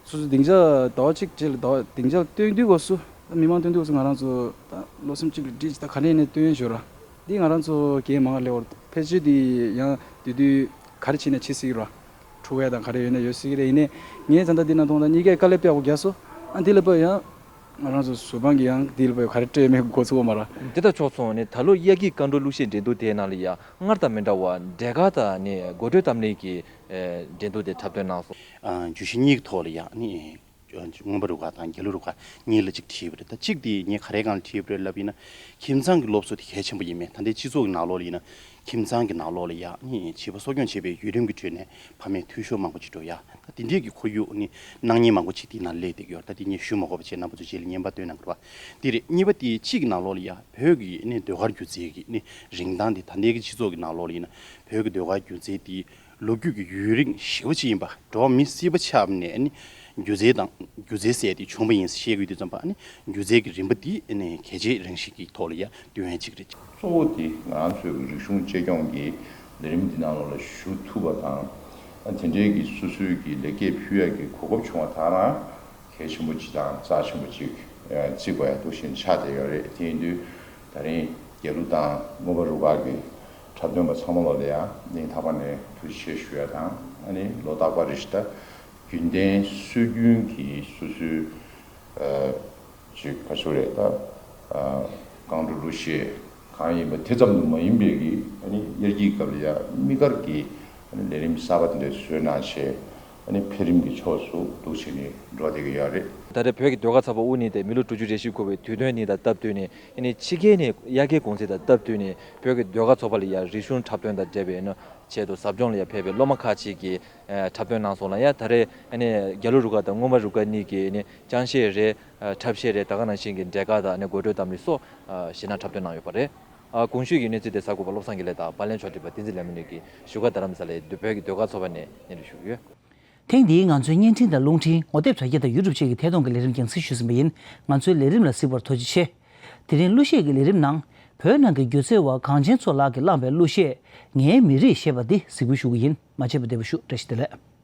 སོ་སོ་སྡིངས་ཆ་ཟླ་བ་གཅིག་རྗེས་ལ་ཟླ་བ་སྡིངས་ཆ་སྟོན་དུས་སྐབས་སུ། ད་མི་མང་སྟོན་དུས་སྐབས་སུ་ང་རང་ཚོ་ད་བློ་སེམས་གཅིག་ལ་སྒྲིལ་ཅིག་ད་ག་འདྲ་ཡིན་ནའི་སྟོན་ཞོར་ར། འདི་ང་རང་ཚོ་གས་མང་ལས་བར་ཕལ་ཆེར་དེ་ཡང་དེ་དུས་ག་རེ་བྱས་ནས་བྱེད་སྲིད་ཀྱི་ར། ཁྲུ་ཝེ་དང་ག་རེ་ཡོད་ན་ཡོད་སྲིད་ཀྱི་རེད། ཡིན་ནའི་ངས་ད་ལྟ་འདི་ན་མཐོང་ད་གཉིས་ཀས་དཀའ་ལས་དཔེ་ཡག་པོ་རྒྱག་སོང་། ཨ་འདི་ལ་དཔེ་ཡང་ང་རང་ཚོ་གཟུ་དཔང་གི་ཡང་འདི་ལ་དཔེ་ག་རེ་སྤྲད་མེད་འགོ་ཚུགས་པ་མ་ར། འདི་ལྟ་ཕྱོགས་མཚུངས་ནས་ད་ལོ་དབྱར་སྐྱིད་སྐར་འགྲོ་གླུ་གཞས་འགྲན་བསྡུར་དེའི་ནང་ལ་ཡང་སྔར་དང་མི་འདྲ་བར་འབྲས་དཀར་དང་ནི་མགོ་སྟོད་གཏམ་གླེང་གི་འགྲན་བསྡུར་དེ་འཁྲབ་སྟོན་གནང་སོང་། བརྗོད་གཞི་གཉིས་ཀྱི་ཐོག་ལ་ཡང་ནི། མངོན་པ་རུ་ཁག་དང་རྒྱ་ལོ་རུ་ཁག་གཉིས་ལ་གཅིག་བྲིས་པ་རེད། ད་གཅིག་དེ་ངས་ག་རེ་སྒང་ལ་བྲིས་པ་རེད་ལབ་ཡིན་ན། ཁྱིམ་ཚང་གི་སློབ་གསོ་དེ་གལ་ཆེན་པོ་ཡིན་མེད། ད་ལྟའི་སྤྱི་ཚོགས་ཀྱི་ནང་ལོགས་ལ་ཡིན་ན། ཁྱིམ་ཚང་གི་ནང་ལོགས་ལ་ཡ་ནི་བྱིས་པ་གསོ་སྐྱོང་བྱེད་པའི་བརྒྱུད་རིམ་གྱི་ཁྲོད་ནས་ཕ་མས་འཐུས་ཤོར་མང་པོ་ཅིག་འགྲོ་ཡ། ད་དེ་འདྲས་ཀྱི་ཁོར་ཡུག་ནི་སྣང་བརྙན་མང་པོ་ཅིག་དེའི་ནང་སླེབས་བསྡད་ཀྱི་ཡོད་རེད། ད་དེ་ངས་ཞུ་མ་དགོས་པ་བྱས་རྣམ་པ་ཚོ་རྗེས་ལ་བརྙན་པར་སྟོན་གནང་གི་རེད་པ། དེ་རེད། གཉིས་པ་དེ་གཅིག་གི་ནང་ལོགས་ལ་ཡ་བོད་ཀྱི་ནི་ཟློས་གར་སྒྱུ་རྩལ་གྱི་ནི་རིན་ཐང་དེ་ད་ལྟའི་གི་སྤྱི་ཚོགས་ཀྱི་ནང་ལོགས་ལ་ཡིན་ན་བོད་ཀྱི་ཟློས་གར་སྒྱུ་རྩལ་དེ། ལོ་རྒྱུས་ཀྱི་ཡུན་རིང་ཞེ་པོ་ཅིག་ཡིན་པ། འགྲོ་བ་མི་སྲིད་པ་ཆགས་ནས་ནི་སྒྱུ་རྩལ་དང་སྒྱུ་རྩལ་ཟེར་དེ་བྱུང་བ་ཡིན་ཞེས་དགོས་དུས་ཙམ་པ་ནི་སྒྱུ་རྩལ་གྱི་རིམ་པ་འདི་ནི་གལ་ཆེའི་རང་བཞིན་གྱི་ཐོག་ལ་ཡ་སྟོན་ཡ་གཅིག་རེད། གཙོ་བོ་དེ་ང་རང་ཚོའི་རིག་གཞུང་གཅེས་སྐྱོང་གི་ལས་རིམ་འདི་ནང་ལོགས་ལ་ཞུགས་ཐུབ་པ་དང་། དེ་འབྲེལ་གྱི་སོ་སོའི་གི་ལེགས་སྐྱེས་ཕུལ་ཡ་གི་གོ་སྐབས་བྱུང་བ་དག་ལ་གལ་ཆེན་པོ་གཅིག་དང་རྩ་ཆེན་པོ་གཅིག་བརྩི་དགོས་ཡ་འདུག་བཞིན་ཆགས་བསྡད་ཡོད་རེད། དེ་ཡིན་དུས་ད་རིང་རྒྱ་ལོ་དང་མངོན་པ་རུ་ཁག་གི་འཁྲབ་སྟོན་པ་ཚང་མ་ལོ་ལ་ཡང་སྙིང་ཐག་པ་ནས་ཐུགས་རྗེ་ཆེ་ཞུ་ཡ་དང་། ཨ་ནི་ལོ་རྟག་པར་རེ་བཞིན་ད་རྒྱུན་ལྡན་སྲོལ་རྒྱུན་གྱི་སོ་སོའི་ཨ་ཅིག་ག་ཚོད་རེད་ད། ཨ་རྐང་བྲོ་གླུ་གཞས་གང་ཡིན་པ་དེ་ཙམ་དུ་མ་ཡིན་པའི་གི་ཨ་ནི་དབྱར་སྐྱིད་སྐབས་ལ་ཡང་དམིགས་བཀར་གྱི་ཨ་ནི་ལས་རིམ་གསར་པ་དེ་འདྲ་བཟོས་གནང་བྱས། ཨ་ནི་འཕེལ་རིམ་གྱི་ཕྱོགས་སུ་འདུག་བྱས་ནས་འགྲོ་བསྡད་ཀྱི་ཡོད་རེད། ད་རེས་བོད་ཀྱི་ཟློས་གར་ཚོགས་པ་དབུ་བརྙེས་ཏེ་མི་ལོ་དྲུག་ཅུ་རེ་བཞི་འཁོར་བའི་དུས་སྟོན་ཉིན་དང་སྟབས་བསྟུན་ནས། ཨ་ནི་ཕྱི་རྒྱལ་ནས་དབྱར་ཁའི་གུང་ཚིགས་དང་སྟབས་བསྟུན་ནས་བོད་ཀྱི་ཟློས་གར་ཚོགས་པ་ལ་ཡང་རིག་གཞུང་འཁྲབ་སྟོན་དང་འབྲེལ་བའི་ནི་ཆེད་དུ་ཟབ་སྦྱོང་ལ་ཡང་ཕེབས་པའི་སློབ་མ་ཁག་ཅིག་གིས་ཨ་འཁྲབ་སྟོན་གནང་སོང་ལ། ཡང་ད་རེས་ཨ་ནི་རྒྱ་ལོ་རུ་ཁག་དང་སྔོན་མ་རུ་ཁག་གཉིས་ཀྱིས་ཨ་ནི་ཅང་ཤེས་རེད། ཨ་འཁྲབ་ཤེས་རེད། ད་ག་ནང་བཞིན་གྱི་འབྲས་དཀར་དང་ཨ་ནི་དགོད་བྲོའི་འདམ་རིགས་སོགས་ཨ་གཞས་སྣ་འཁྲབ་སྟོན་གནང་ཡོད་པ་རེད། ཨ་གོང་ཞུས་ཀྱི་གནས་ཚུལ་དེ་གསར་འགོད་པ་བློ་བཟང་དགེ་ལེགས་དང་པར་ལེན་ཕྱོགས་སྒྲིག་པ་བསྟན་འཛིན་ལེགས་མ་གཉིས་ཀྱིས་བཞུགས་སྒར་རྡ་རམ་ས་ལའི་བོད་ཀྱི་ཟློས་གར་ཚོགས་པ་ནས་སྙན་སྒྲོན་ཞུ་གི་ཡོད། ཐེངས་འདིའི་ང་ཚོའི་བརྙན་འཕྲིན་དང་རླུང་འཕྲིན། ངོ་དེབ་དྲ་རྒྱ་དང་ཡུ་ཊུབ་བཅས་ཀྱི་ཐད་གཏོང་གི་ལས་རིམ་རྒྱང་སྲིང་ཞུས་ཟིན་པ་ཡིན། ང་ཚོའི་ལས་རིམ་ལ་གཟིགས་པར་ཐུགས་རྗེ་ཆེ། དེ་རིང་གླུ་གཞས་ཀྱི་ལས་རིམ་ནང་། བོད་ནང་གི་སྒྱུ་རྩལ་བ་གངས་ཅན་མཚོ་ལགས་ཀྱིས་བླངས་པའི་གླུ་གཞས། ངའི་མི་རིགས་ཞེས་པ་འདི་གཟིགས་འབུལ་ཞུ་གི་ཡིན། མ་མཇལ་བ་བདེ་པོ་ཞུ། བཀྲ་ཤིས་བདེ་ལེགས།